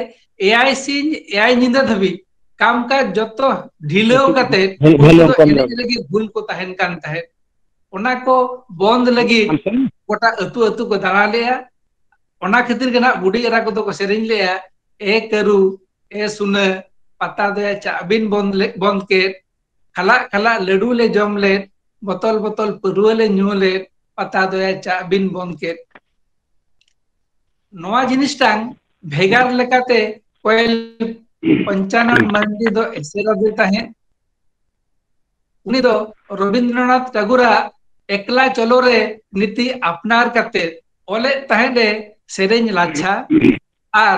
ᱮᱭᱟᱭ ᱥᱤᱧ ᱮᱭᱟᱭ ᱧᱤᱫᱟᱹ ᱫᱷᱟᱹᱵᱤᱡ ᱠᱟᱢ ᱠᱟᱡᱽ ᱡᱚᱛᱚ ᱰᱷᱤᱞᱟᱹᱣ ᱠᱟᱛᱮ ᱩᱱᱠᱩ ᱫᱚ ᱮᱱᱮᱡ ᱨᱮᱜᱮ ᱵᱷᱩᱞ ᱠᱚ ᱛᱟᱦᱮᱱ ᱠᱟᱱ ᱛᱟᱦᱮᱸᱫ᱾ ᱚᱱᱟ ᱠᱚ ᱵᱚᱱᱫ ᱞᱟᱹᱜᱤᱫ ᱜᱚᱴᱟ ᱟᱹᱛᱩ ᱟᱹᱛᱩ ᱠᱚ ᱫᱟᱬᱟ ᱞᱮᱜᱼᱟ᱾ ᱚᱱᱟ ᱠᱷᱟᱹᱛᱤᱨ ᱜᱮ ᱱᱟᱜ ᱵᱩᱰᱷᱤ ᱮᱨᱟ ᱠᱚᱫᱚ ᱠᱚ ᱥᱮᱨᱮᱧ ᱞᱮᱜᱼᱟ, "ᱮ ᱠᱟᱹᱨᱩ, ᱮ ᱥᱩᱱᱟᱹ, ᱯᱟᱛᱟ ᱫᱚᱭᱟ ᱪᱟᱜ ᱵᱤᱱ ᱵᱚᱱᱫ ᱞᱮ-, ᱵᱚᱱᱫ ᱠᱮᱫ, ᱠᱷᱟᱞᱟᱜ ᱠᱷᱟᱞᱟᱜ ᱞᱟᱹᱰᱩ ᱞᱮ ᱡᱚᱢ ᱞᱮᱫ, ᱵᱚᱛᱚᱞ ᱵᱚᱛᱚᱞ ᱯᱟᱹᱨᱣᱟᱹ ᱞᱮ ᱧᱩ ᱞᱮᱫ, ᱯᱟᱛᱟ ᱫᱚᱭᱟ ᱪᱟᱜ ᱵᱤᱱ ᱵᱚᱱᱫ ᱠᱮᱫ᱾" ᱱᱚᱣᱟ ᱡᱤᱱᱤᱥᱴᱟᱝ ᱵᱷᱮᱜᱟᱨ ᱞᱮᱠᱟᱛᱮ ᱠᱚᱭᱮᱞ ᱯᱚᱧᱪᱟᱱᱚᱱ ᱢᱟᱱᱰᱤ ᱫᱚ ᱮᱥᱮᱨ ᱟᱫᱮ ᱛᱟᱦᱮᱸᱫ᱾ ᱩᱱᱤ ᱫᱚ ᱨᱚᱵᱤᱱᱫᱨᱚᱱᱟᱛᱷ ᱴᱟᱜᱳᱨᱟᱜ ᱮᱠᱞᱟ ᱪᱚᱞᱚ ᱨᱮ ᱱᱤᱛᱤ ᱟᱯᱱᱟᱨ ᱠᱟᱛᱮ ᱚᱞᱮᱫ ᱛᱟᱦᱮᱸᱫ ᱮ ᱥᱮᱨᱮᱧ ᱞᱟᱪᱷᱟ ᱟᱨ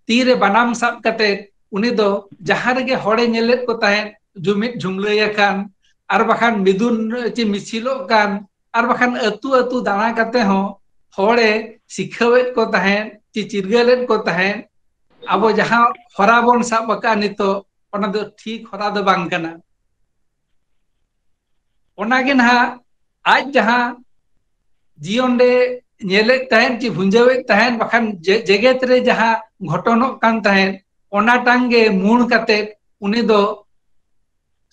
ᱛᱤᱨᱮ ᱵᱟᱱᱟᱢ ᱥᱟᱵ ᱠᱟᱛᱮ ᱩᱱᱤ ᱫᱚ ᱡᱟᱦᱟᱸ ᱨᱮᱜᱮ ᱦᱚᱲᱮ ᱧᱮᱞᱮᱫ ᱠᱚ ᱛᱟᱦᱮᱸᱫ, ᱡᱩᱢᱤᱫ ᱡᱷᱩᱢᱞᱟᱹᱭ ᱟᱠᱟᱱ ᱟᱨ ᱵᱟᱠᱷᱟᱱ ᱢᱤᱫᱩᱱ ᱪᱮ ᱢᱤᱪᱷᱤᱞᱚᱜ ᱠᱟᱱ ᱟᱨ ᱵᱟᱠᱷᱟᱱ ᱟᱹᱛᱩ ᱟᱹᱛᱩ ᱫᱟᱬᱟ ᱠᱟᱛᱮ ᱦᱚᱸ ᱦᱚᱲᱮ ᱥᱤᱠᱷᱟᱹᱣᱮᱫ ᱠᱚ ᱛᱟᱦᱮᱸᱫ ᱪᱮ ᱪᱤᱨᱜᱟᱹᱞᱮᱫ ᱠᱚ ᱛᱟᱦᱮᱸᱫ᱾ ᱟᱵᱚ ᱡᱟᱦᱟᱸ ᱦᱚᱨᱟ ᱵᱚᱱ ᱥᱟᱵ ᱟᱠᱟᱫ ᱱᱤᱛᱚᱜ, ᱚᱱᱟ ᱫᱚ ᱴᱷᱤᱠ ᱦᱚᱨᱟ ᱫᱚ ᱵᱟᱝ ᱠᱟᱱᱟ᱾ ᱚᱱᱟᱜᱮ ᱱᱟᱦᱟᱜ ᱟᱡ ᱡᱟᱦᱟᱸ ᱡᱤᱭᱚᱱ ᱨᱮ ᱧᱮᱞᱮᱫ ᱛᱟᱦᱮᱸᱫ ᱪᱮ ᱵᱷᱩᱸᱡᱟᱹᱣᱮᱫ ᱛᱟᱦᱮᱸᱫ, ᱵᱟᱠᱷᱟᱱ ᱡᱮ-, ᱡᱮᱜᱮᱛ ᱨᱮ ᱡᱟᱦᱟᱸ ᱜᱷᱚᱴᱚᱱᱚᱜ ᱠᱟᱱ ᱛᱟᱦᱮᱸᱫ, ᱚᱱᱟᱴᱟᱝ ᱜᱮ ᱢᱩᱬ ᱠᱟᱛᱮ ᱩᱱᱤ ᱫᱚ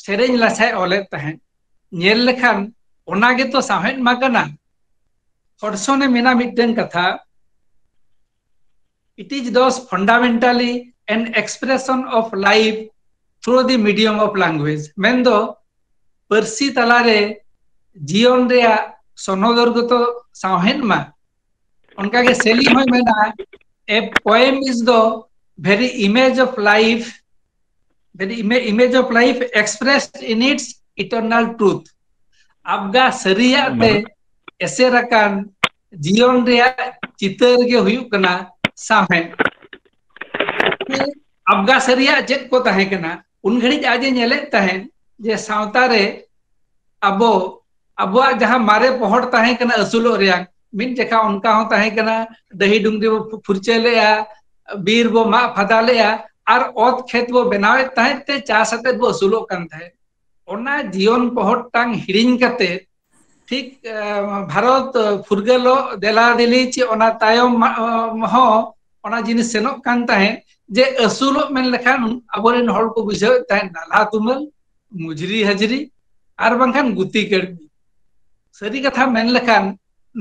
ᱥᱮᱨᱮᱧ ᱞᱟᱪᱷᱟᱭ ᱚᱞᱮᱫ ᱛᱟᱦᱮᱸᱫ᱾ ᱧᱮᱞ ᱞᱮᱠᱷᱟᱱ ᱚᱱᱟ ᱜᱮᱛᱚ ᱥᱟᱶᱦᱮᱫ ᱢᱟ ᱠᱟᱱᱟ᱾ ᱦᱚᱰᱥᱚᱱ ᱮ ᱢᱮᱱᱟ ᱢᱤᱫᱴᱮᱱ ᱠᱟᱛᱷᱟ, "It is thus fundamentally an expression of life through the medium of language." ᱢᱮᱱᱫᱚ ᱯᱟᱹᱨᱥᱤ ᱛᱟᱞᱟᱨᱮ ᱡᱤᱭᱚᱱ ᱨᱮᱭᱟᱜ ᱥᱚᱱᱚᱫᱚᱨᱜᱚᱛᱚ ᱥᱟᱶᱦᱮᱫ ᱢᱟ᱾ ᱚᱱᱠᱟᱜᱮ ᱥᱮᱞᱤ ᱦᱚᱸᱭ ᱢᱮᱱᱟ, "A poem is the very image of life, very ima- image of life expressed in its eternal truth." ᱟᱵᱜᱟ ᱥᱟᱹᱨᱤᱭᱟᱜ ᱛᱮ ᱮᱥᱮᱨ ᱟᱠᱟᱱ ᱡᱤᱭᱚᱱ ᱨᱮᱭᱟᱜ ᱪᱤᱛᱟᱹᱨ ᱜᱮ ᱦᱩᱭᱩᱜ ᱠᱟᱱᱟ ᱥᱟᱶᱦᱮᱫ᱾ ᱟᱵᱜᱟ ᱥᱟᱹᱨᱤᱭᱟᱜ ᱪᱮᱫ ᱠᱚ ᱛᱟᱦᱮᱸ ᱠᱟᱱᱟ? ᱩᱱ ᱜᱷᱟᱹᱲᱤᱡ ᱟᱡ ᱮ ᱧᱮᱞᱮᱫ ᱛᱟᱦᱮᱸᱫ ᱡᱮ ᱥᱟᱶᱛᱟ ᱨᱮ ᱟᱵᱚ, ᱟᱵᱚᱣᱟᱜ ᱡᱟᱦᱟᱸ ᱢᱟᱨᱮ ᱯᱚᱦᱚᱴ ᱛᱟᱦᱮᱸ ᱠᱟᱱᱟ ᱟᱹᱥᱩᱞᱚᱜ ᱨᱮᱭᱟᱜ, ᱢᱤᱫ ᱡᱚᱠᱷᱟ ᱚᱱᱠᱟ ᱦᱚᱸ ᱛᱟᱦᱮᱸ ᱠᱟᱱᱟ, ᱰᱟᱹᱦᱤ ᱰᱩᱝᱨᱤ ᱵᱚ ᱯᱷᱩ-, ᱯᱷᱩᱨᱪᱟᱹ ᱞᱮᱜᱼᱟ, ᱵᱤᱨ ᱵᱚ ᱢᱟᱜ ᱯᱷᱟᱫᱟ ᱞᱮᱜᱼᱟ, ᱟᱨ ᱚᱛ ᱠᱷᱮᱛ ᱵᱚ ᱵᱮᱱᱟᱣᱮᱫ ᱛᱟᱦᱮᱸᱫ ᱛᱮ ᱪᱟᱥ ᱟᱛᱮᱫ ᱵᱚ ᱟᱹᱥᱩᱞᱚᱜ ᱠᱟᱱ ᱛᱟᱦᱮᱸᱫ᱾ ᱚᱱᱟ ᱡᱤᱭᱚᱱ ᱯᱚᱦᱚᱴ ᱴᱟᱝ ᱦᱤᱲᱤᱧ ᱠᱟᱛᱮ ᱴᱷᱤᱠ ᱵᱷᱟᱨᱚᱛ ᱯᱷᱩᱨᱜᱟᱹᱞᱚᱜ ᱫᱮᱞᱟ ᱫᱮᱞᱤ ᱪᱮ ᱚᱱᱟ ᱛᱟᱭᱚᱢ ᱦᱚᱸ ᱚᱱᱟ ᱡᱤᱱᱤᱥ ᱥᱮᱱᱚᱜ ᱠᱟᱱ ᱛᱟᱦᱮᱸᱫ ᱡᱮ ᱟᱹᱥᱩᱞᱚᱜ ᱢᱮᱱ ᱞᱮᱠᱷᱟᱱ ᱟᱵᱚᱨᱮᱱ ᱦᱚᱲ ᱠᱚ ᱵᱩᱡᱷᱟᱹᱣᱮᱫ ᱛᱟᱦᱮᱸᱫ ᱱᱟᱞᱦᱟ ᱛᱩᱢᱟᱹᱞ, ᱢᱩᱡᱽᱨᱤ ᱦᱟᱡᱽᱨᱤ ᱟᱨ ᱵᱟᱝᱠᱷᱟᱱ ᱜᱩᱛᱤ ᱠᱟᱹᱲᱢᱤ᱾ ᱥᱟᱹᱨᱤ ᱠᱟᱛᱷᱟ ᱢᱮᱱ ᱞᱮᱠᱷᱟᱱ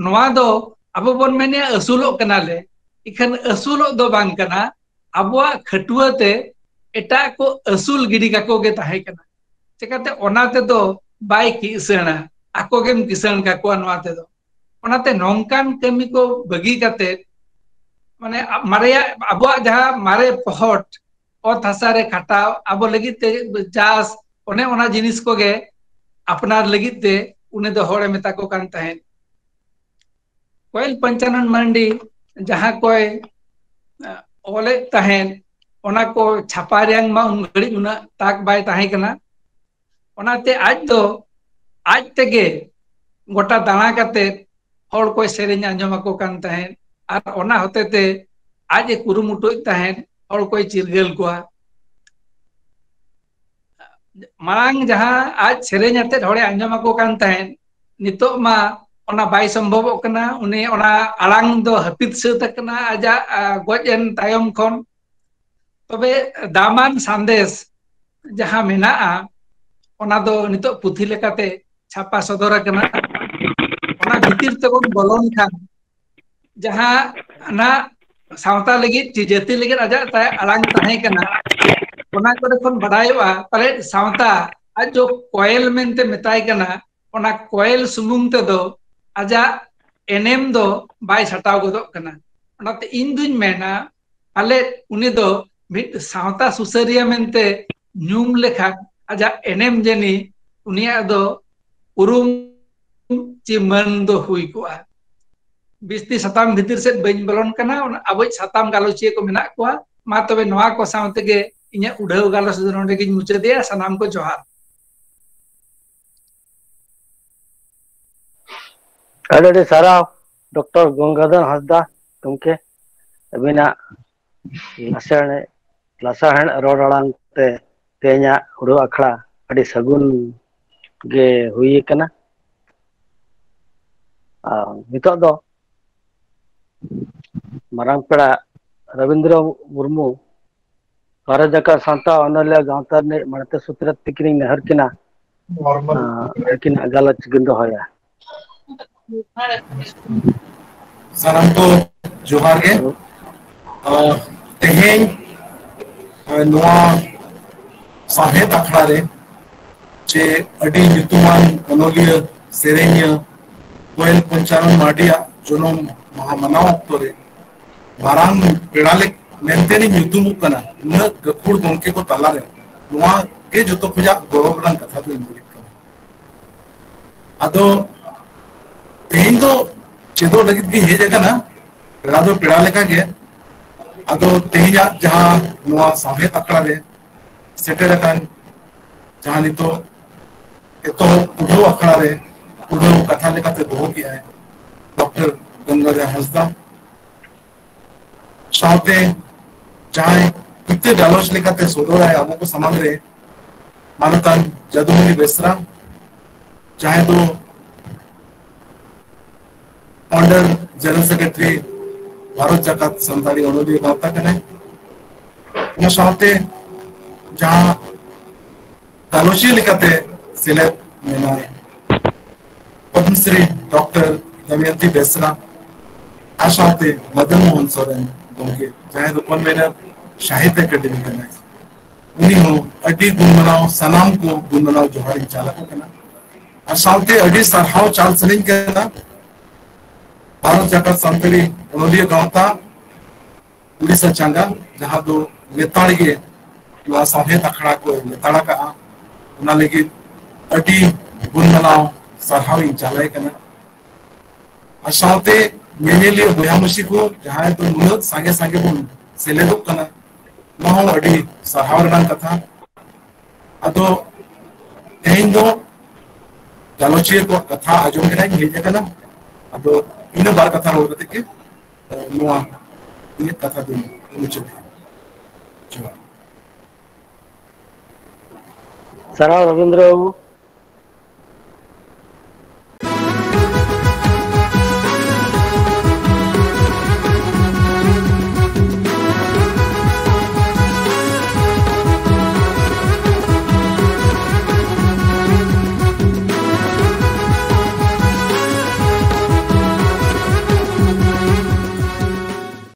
ᱱᱚᱣᱟ ᱫᱚ ᱟᱵᱚ ᱵᱚᱱ ᱢᱮᱱᱮᱜᱼᱟ ᱟᱹᱥᱩᱞᱚᱜ ᱠᱟᱱᱟᱞᱮ, ᱤᱠᱷᱟᱹᱱ ᱟᱹᱥᱩᱞᱚᱜ ᱫᱚ ᱵᱟᱝ ᱠᱟᱱᱟ᱾ ᱟᱵᱚᱣᱟᱜ ᱠᱷᱟᱹᱴᱩᱣᱟᱹ ᱛᱮ ᱮᱴᱟᱜ ᱠᱚ ᱟᱹᱥᱩᱞ ᱜᱤᱰᱤ ᱠᱟᱠᱚ ᱜᱮ ᱛᱟᱦᱮᱸ ᱠᱟᱱᱟ᱾ ᱪᱤᱠᱟᱹᱛᱮ ᱚᱱᱟ ᱛᱮᱫᱚ ᱵᱟᱭ ᱠᱤᱥᱟᱹᱬᱟ, ᱟᱠᱚ ᱜᱮᱢ ᱠᱤᱥᱟᱹᱬ ᱠᱟᱠᱚᱣᱟ ᱱᱚᱣᱟ ᱛᱮᱫᱚ᱾ ᱚᱱᱟᱛᱮ ᱱᱚᱝᱠᱟᱱ ᱠᱟᱹᱢᱤ ᱠᱚ ᱵᱟᱹᱜᱤ ᱠᱟᱛᱮ ᱢᱟᱱᱮ ᱢᱟᱨᱮᱭᱟᱜ ᱟᱵᱚᱣᱟᱜ ᱡᱟᱦᱟᱸ ᱢᱟᱨᱮ ᱯᱚᱦᱚᱴ ᱚᱛ ᱦᱟᱥᱟ ᱨᱮ ᱠᱷᱟᱴᱟᱣ ᱟᱵᱚ ᱞᱟᱹᱜᱤᱫ ᱛᱮ ᱪᱟᱥ ᱚᱱᱮ ᱚᱱᱟ ᱡᱤᱱᱤᱥ ᱠᱚᱜᱮ ᱟᱯᱱᱟᱨ ᱞᱟᱹᱜᱤᱫ ᱛᱮ ᱩᱱᱤ ᱫᱚ ᱦᱚᱲᱮ ᱢᱮᱛᱟ ᱠᱚ ᱠᱟᱱ ᱛᱟᱦᱮᱸᱫ᱾ ᱠᱚᱭᱮᱞ ᱯᱚᱧᱪᱟᱱᱚᱱ ᱢᱟᱨᱰᱤ ᱡᱟᱦᱟᱸ ᱠᱚᱭ ᱚᱞᱮᱫ ᱛᱟᱦᱮᱸᱫ ᱚᱱᱟ ᱠᱚ ᱪᱷᱟᱯᱟ ᱨᱮᱭᱟᱝ ᱢᱟ ᱩᱱ ᱜᱷᱟᱹᱲᱤᱡ ᱩᱱᱟᱹᱜ ᱛᱟᱠ ᱵᱟᱭ ᱛᱟᱦᱮᱸ ᱠᱟᱱᱟ᱾ ᱚᱱᱟᱛᱮ ᱟᱡ ᱫᱚ ᱟᱡ ᱛᱮᱜᱮ ᱜᱚᱴᱟ ᱫᱟᱬᱟ ᱠᱟᱛᱮ ᱦᱚᱲ ᱠᱚᱭ ᱥᱮᱨᱮᱧ ᱟᱸᱡᱚᱢ ᱟᱠᱚ ᱠᱟᱱ ᱛᱟᱦᱮᱸᱫ ᱟᱨ ᱚᱱᱟ ᱦᱚᱛᱮ ᱛᱮ ᱟᱡ ᱮ ᱠᱩᱨᱩᱢᱩᱴᱩᱭᱮᱫ ᱛᱟᱦᱮᱸᱫ ᱦᱚᱲ ᱠᱚᱭ ᱪᱤᱨᱜᱟᱹᱞ ᱠᱚᱣᱟ᱾ ᱢᱟᱲᱟᱝ ᱡᱟᱦᱟᱸ ᱟᱡ ᱥᱮᱨᱮᱧ ᱟᱛᱮᱫ ᱦᱚᱲᱮ ᱟᱸᱡᱚᱢ ᱟᱠᱚ ᱠᱟᱱ ᱛᱟᱦᱮᱸᱫ, ᱱᱤᱛᱚᱜ ᱢᱟ ᱚᱱᱟ ᱵᱟᱭ ᱥᱚᱢᱵᱷᱚᱵᱚᱜ ᱠᱟᱱᱟ᱾ ᱩᱱᱤ ᱚᱱᱟ ᱟᱲᱟᱝ ᱫᱚ ᱦᱟᱹᱯᱤᱫ ᱥᱟᱹᱛ ᱟᱠᱟᱱᱟ ᱟᱡᱟᱜ ᱜᱚᱡ ᱮᱱ ᱛᱟᱭᱚᱢ ᱠᱷᱚᱱ᱾ ᱛᱚᱵᱮ ᱫᱟᱢᱟᱱ ᱥᱟᱸᱫᱮᱥ ᱡᱟᱦᱟᱸ ᱢᱮᱱᱟᱜᱼᱟ ᱚᱱᱟ ᱫᱚ ᱱᱤᱛᱚᱜ ᱯᱩᱛᱷᱤ ᱞᱮᱠᱟᱛᱮ ᱪᱷᱟᱯᱟ ᱥᱚᱫᱚᱨ ᱟᱠᱟᱱᱟ᱾ ᱚᱱᱟ ᱵᱷᱤᱛᱤᱨ ᱛᱮᱵᱚᱱ ᱵᱚᱞᱚᱱ ᱠᱷᱟᱱ ᱡᱟᱦᱟᱸ ᱱᱟᱜ ᱥᱟᱶᱛᱟ ᱞᱟᱹᱜᱤᱫ ᱪᱮ ᱡᱟᱹᱛᱤ ᱞᱟᱹᱜᱤᱫ ᱟᱡᱟᱜ ᱟᱲᱟᱝ ᱛᱟᱦᱮᱸ ᱠᱟᱱᱟ, ᱚᱱᱟ ᱠᱚᱨᱮ ᱠᱷᱚᱱ ᱵᱟᱰᱟᱭᱚᱜᱼᱟ ᱯᱟᱞᱮᱫ ᱥᱟᱶᱛᱟ ᱟᱡ ᱫᱚ ᱠᱚᱭᱮᱞ ᱢᱮᱱᱛᱮ ᱢᱮᱛᱟᱭ ᱠᱟᱱᱟ, ᱚᱱᱟ ᱠᱚᱭᱮᱞ ᱥᱩᱢᱩᱝ ᱛᱮᱫᱚ ᱟᱡᱟᱜ ᱮᱱᱮᱢ ᱫᱚ ᱵᱟᱭ ᱥᱟᱴᱟᱣ ᱜᱚᱫᱚᱜ ᱠᱟᱱᱟ᱾ ᱚᱱᱟᱛᱮ ᱤᱧ ᱫᱩᱧ ᱢᱮᱱᱟ ᱯᱟᱞᱮᱫ ᱩᱱᱤ ᱫᱚ ᱢᱤᱫ ᱥᱟᱶᱛᱟ ᱥᱩᱥᱟᱹᱨᱤᱭᱟᱹ ᱢᱮᱱᱛᱮ ᱧᱩᱢ ᱞᱮᱠᱷᱟᱱ ᱟᱡᱟᱜ ᱮᱱᱮᱢ ᱡᱟᱹᱱᱤᱡ ᱩᱱᱤᱭᱟᱜ ᱫᱚ ᱩᱨᱩᱢ ᱪᱮ ᱢᱟᱹᱱ ᱫᱚ ᱦᱩᱭ ᱠᱚᱜᱼᱟ᱾ ᱵᱤᱥᱛᱤ ᱥᱟᱛᱟᱢ ᱵᱷᱤᱛᱤᱨ ᱥᱮᱫ ᱵᱟᱹᱧ ᱵᱚᱞᱚᱱ ᱠᱟᱱᱟ, ᱟᱵᱚᱭᱤᱡ ᱥᱟᱛᱟᱢ ᱜᱟᱞᱚᱪᱤᱭᱟᱹ ᱠᱚ ᱢᱮᱱᱟᱜ ᱠᱚᱣᱟ᱾ ᱢᱟ ᱛᱚᱵᱮ ᱱᱚᱣᱟ ᱠᱚ ᱥᱟᱶ ᱛᱮᱜᱮ ᱤᱧᱟᱹᱜ ᱩᱰᱷᱟᱹᱣ ᱜᱟᱞᱚᱪ ᱫᱚ ᱱᱚᱰᱮ ᱜᱤᱧ ᱢᱩᱪᱟᱹᱫᱮᱜᱼᱟ᱾ ᱥᱟᱱᱟᱢ ᱠᱚ ᱡᱚᱦᱟᱨ᱾ ᱟᱹᱰᱤ ᱟᱹᱰᱤ ᱥᱟᱨᱦᱟᱣ ᱰᱚᱠᱴᱚᱨ ᱜᱚᱝᱜᱟᱫᱷᱚᱨ ᱦᱟᱸᱥᱫᱟ ᱜᱚᱢᱠᱮ, ᱟᱹᱵᱤᱱᱟᱜ ᱱᱟᱥᱮ ᱞᱟᱥᱟᱲᱦᱮᱫ ᱨᱚᱲ ᱟᱲᱟᱝ ᱛᱮ ᱛᱮᱦᱮᱧᱟᱜ ᱦᱩᱲᱟᱹ ᱟᱠᱷᱲᱟ ᱟᱹᱰᱤ ᱥᱟᱹᱜᱩᱱ ᱜᱮ ᱦᱩᱭ ᱟᱠᱟᱱᱟ᱾ ᱟᱨ ᱱᱤᱛᱚᱜ ᱫᱚ ᱢᱟᱨᱟᱝ ᱯᱮᱲᱟ ᱨᱚᱵᱤᱱᱫᱨᱚ ᱢᱩᱨᱢᱩ, ᱵᱷᱟᱨᱚᱛ ᱡᱟᱠᱟᱛ ᱥᱟᱶᱛᱟ ᱚᱱᱚᱞᱤᱭᱟᱹ ᱜᱟᱶᱛᱟ ᱨᱤᱱᱤᱡ ᱢᱟᱬᱛᱮ ᱥᱩᱛᱨᱮᱛ ᱛᱤᱠᱤᱱᱤᱧ ᱱᱮᱦᱚᱨ ᱠᱤᱱᱟ, ᱟᱸ, ᱟᱹᱠᱤᱱᱟᱜ ᱜᱟᱞᱚᱪ ᱠᱤᱱ ᱫᱚᱦᱚᱭᱟ᱾ ᱥᱟᱱᱟᱢ ᱠᱚ ᱡᱚᱦᱟᱨ ᱜᱮ᱾ ᱟᱨ ᱛᱮᱦᱮᱧ, ᱟᱨ ᱱᱚᱣᱟ ᱥᱟᱶᱦᱮᱫ ᱟᱠᱷᱲᱟ ᱨᱮ ᱪᱮ ᱟᱹᱰᱤ ᱧᱩᱛᱩᱢᱟᱱ ᱚᱱᱚᱞᱤᱭᱟᱹ, ᱥᱮᱨᱮᱧᱤᱭᱟᱹ ᱠᱳᱭᱮᱞ ᱯᱚᱧᱪᱟᱱᱚᱱ ᱢᱟᱨᱰᱤᱭᱟᱜ ᱡᱚᱱᱚᱢ ᱢᱟᱦᱟ ᱢᱟᱱᱟᱣ ᱚᱠᱛᱚ ᱨᱮ ᱢᱟᱨᱟᱝ ᱯᱮᱲᱟ ᱞᱮᱠ-, ᱢᱮᱱᱛᱮ ᱞᱤᱧ ᱧᱩᱛᱩᱢᱚᱜ ᱠᱟᱱᱟ ᱩᱱᱟᱹᱜ ᱜᱟᱹᱠᱷᱩᱲ ᱜᱚᱢᱠᱮ ᱠᱚ ᱛᱟᱞᱟᱨᱮ᱾ ᱱᱚᱣᱟ ᱜᱮ ᱡᱚᱛᱚ ᱠᱷᱚᱱᱟᱜ ᱜᱚᱨᱚᱵᱽ ᱨᱮᱱᱟᱜ ᱠᱟᱛᱷᱟ ᱫᱚᱧ ᱢᱚᱱᱮᱭᱮᱫ ᱠᱟᱱᱟ᱾ ᱟᱫᱚ ᱛᱮᱦᱮᱧ ᱫᱚ ᱪᱮᱫᱚᱜ ᱞᱟᱹᱜᱤᱫ ᱜᱤᱧ ᱦᱮᱡ ᱟᱠᱟᱱᱟ, ᱯᱮᱲᱟ ᱫᱚ ᱯᱮᱲᱟ ᱞᱮᱠᱟ ᱜᱮ᱾ ᱟᱫᱚ ᱛᱮᱦᱮᱧᱟᱜ ᱡᱟᱦᱟᱸ ᱱᱚᱣᱟ ᱥᱟᱶᱦᱮᱫ ᱟᱠᱷᱲᱟ ᱨᱮ ᱥᱮᱴᱮᱨ ᱟᱠᱟᱱ, ᱡᱟᱦᱟᱸ ᱱᱤᱛᱚᱜ ᱮᱛᱚᱦᱚᱵ ᱩᱰᱷᱟᱹᱣ ᱟᱠᱷᱲᱟ ᱨᱮ ᱩᱰᱷᱟᱹᱣ ᱠᱟᱛᱷᱟ ᱞᱮᱠᱟᱛᱮ ᱫᱚᱦᱚ ᱠᱮᱜᱼᱟᱭ ᱰᱚᱠᱴᱚᱨ ᱜᱚᱝᱜᱟᱫᱷᱚᱨ ᱦᱟᱸᱥᱫᱟ, ᱥᱟᱶᱛᱮ ᱡᱟᱦᱟᱸᱭ ᱠᱤᱛᱟᱹ ᱜᱟᱞᱚᱪ ᱞᱮᱠᱟᱛᱮ ᱥᱚᱫᱚᱨᱟᱭ ᱟᱵᱚ ᱠᱚ ᱥᱟᱢᱟᱝ ᱨᱮ ᱢᱟᱱᱚᱛᱟᱱ ᱡᱟᱫᱩᱢᱚᱱᱤ ᱵᱮᱥᱨᱟ, ᱡᱟᱦᱟᱸᱭ ᱫᱚ founder general secretary ᱵᱷᱟᱨᱚᱛ ᱡᱟᱠᱟᱛ ᱥᱟᱱᱛᱟᱲᱤ ᱚᱱᱚᱞᱤᱭᱟᱹ ᱜᱟᱶᱛᱟ ᱠᱟᱱᱟᱭ᱾ ᱚᱱᱟ ᱥᱟᱶᱛᱮ ᱡᱟᱦᱟᱸ ᱜᱟᱞᱚᱪᱤᱭᱟᱹ ᱞᱮᱠᱟᱛᱮ ᱥᱮᱞᱮᱫ ᱢᱮᱱᱟᱭ ᱯᱚᱫᱽᱢᱚᱥᱨᱤ ᱰᱚᱠᱴᱚᱨ ᱫᱚᱢᱚᱭᱚᱱᱛᱤ ᱵᱮᱥᱨᱟ, ᱟᱨ ᱥᱟᱶᱛᱮ ᱢᱚᱫᱚᱱ ᱢᱳᱦᱚᱱ ᱥᱚᱨᱮᱱ ᱜᱚᱢᱠᱮ, ᱡᱟᱦᱟᱸᱭ ᱫᱚ convener ᱥᱟᱦᱤᱛᱭᱚ ᱮᱠᱟᱰᱮᱢᱤ ᱠᱟᱱᱟᱭ᱾ ᱩᱱᱤ ᱦᱚᱸ ᱟᱹᱰᱤ ᱜᱩᱱ ᱢᱟᱱᱟᱣ, ᱥᱟᱱᱟᱢ ᱠᱚ ᱜᱩᱱ ᱢᱟᱱᱟᱣ ᱡᱚᱦᱟᱨ ᱤᱧ ᱪᱟᱞ ᱟᱠᱚ ᱠᱟᱱᱟ᱾ ᱟᱨ ᱥᱟᱶᱛᱮ ᱟᱹᱰᱤ ᱥᱟᱨᱦᱟᱣ ᱪᱟᱞ ᱥᱟᱱᱟᱧ ᱠᱟᱱᱟ ᱵᱷᱟᱨᱚᱛ ᱡᱟᱠᱟᱛ ᱥᱟᱱᱛᱟᱲᱤ ᱚᱱᱚᱞᱤᱭᱟᱹ ᱜᱟᱶᱛᱟ ᱩᱲᱤᱥᱥᱟ ᱪᱟᱸᱜᱟ, ᱡᱟᱦᱟᱸ ᱫᱚ ᱞᱮᱛᱟᱲ ᱜᱮ ᱱᱚᱣᱟ ᱥᱟᱶᱦᱮᱫ ᱟᱠᱷᱲᱟ ᱠᱚ ᱞᱮᱛᱟᱲ ᱟᱠᱟᱫᱼᱟ, ᱚᱱᱟ ᱞᱟᱹᱜᱤᱫ ᱟᱹᱰᱤ ᱜᱩᱱ ᱢᱟᱱᱟᱣ ᱥᱟᱨᱦᱟᱣ ᱤᱧ ᱪᱟᱞᱟᱭ ᱠᱟᱱᱟ᱾ ᱟᱨ ᱥᱟᱶᱛᱮ ᱧᱮᱧᱮᱞᱤᱭᱟᱹ ᱵᱚᱭᱦᱟ ᱢᱤᱥᱤ ᱠᱚ, ᱡᱟᱦᱟᱸᱭ ᱫᱚ ᱱᱩᱱᱟᱹᱜ ᱥᱟᱸᱜᱮ ᱥᱟᱸᱜᱮ ᱵᱚᱱ ᱥᱮᱞᱮᱫᱚᱜ ᱠᱟᱱᱟ, ᱱᱚᱣᱟ ᱦᱚᱸ ᱟᱹᱰᱤ ᱥᱟᱨᱦᱟᱣ ᱨᱮᱱᱟᱜ ᱠᱟᱛᱷᱟ᱾ ᱟᱫᱚ ᱛᱮᱦᱮᱧ ᱫᱚ ᱜᱟᱞᱚᱪᱤᱭᱟᱹ ᱠᱚᱣᱟᱜ ᱠᱟᱛᱷᱟ ᱟᱸᱡᱚᱢ ᱜᱮ ᱦᱟᱸᱜ ᱤᱧ ᱦᱮᱡ ᱟᱠᱟᱱᱟ᱾ ᱟᱫᱚ ᱤᱱᱟᱹ ᱵᱟᱨ ᱠᱟᱛᱷᱟ ᱨᱚᱲ ᱠᱟᱛᱮ ᱜᱮ, ᱮ, ᱱᱚᱣᱟ ᱤᱧᱟᱹᱜ ᱠᱟᱛᱷᱟ ᱫᱚᱧ ᱢᱩᱪᱟᱹᱫᱟ᱾ ᱥᱟᱨᱦᱟᱣ ᱨᱚᱵᱤᱱᱫᱨᱚ ᱵᱟᱹᱵᱩ᱾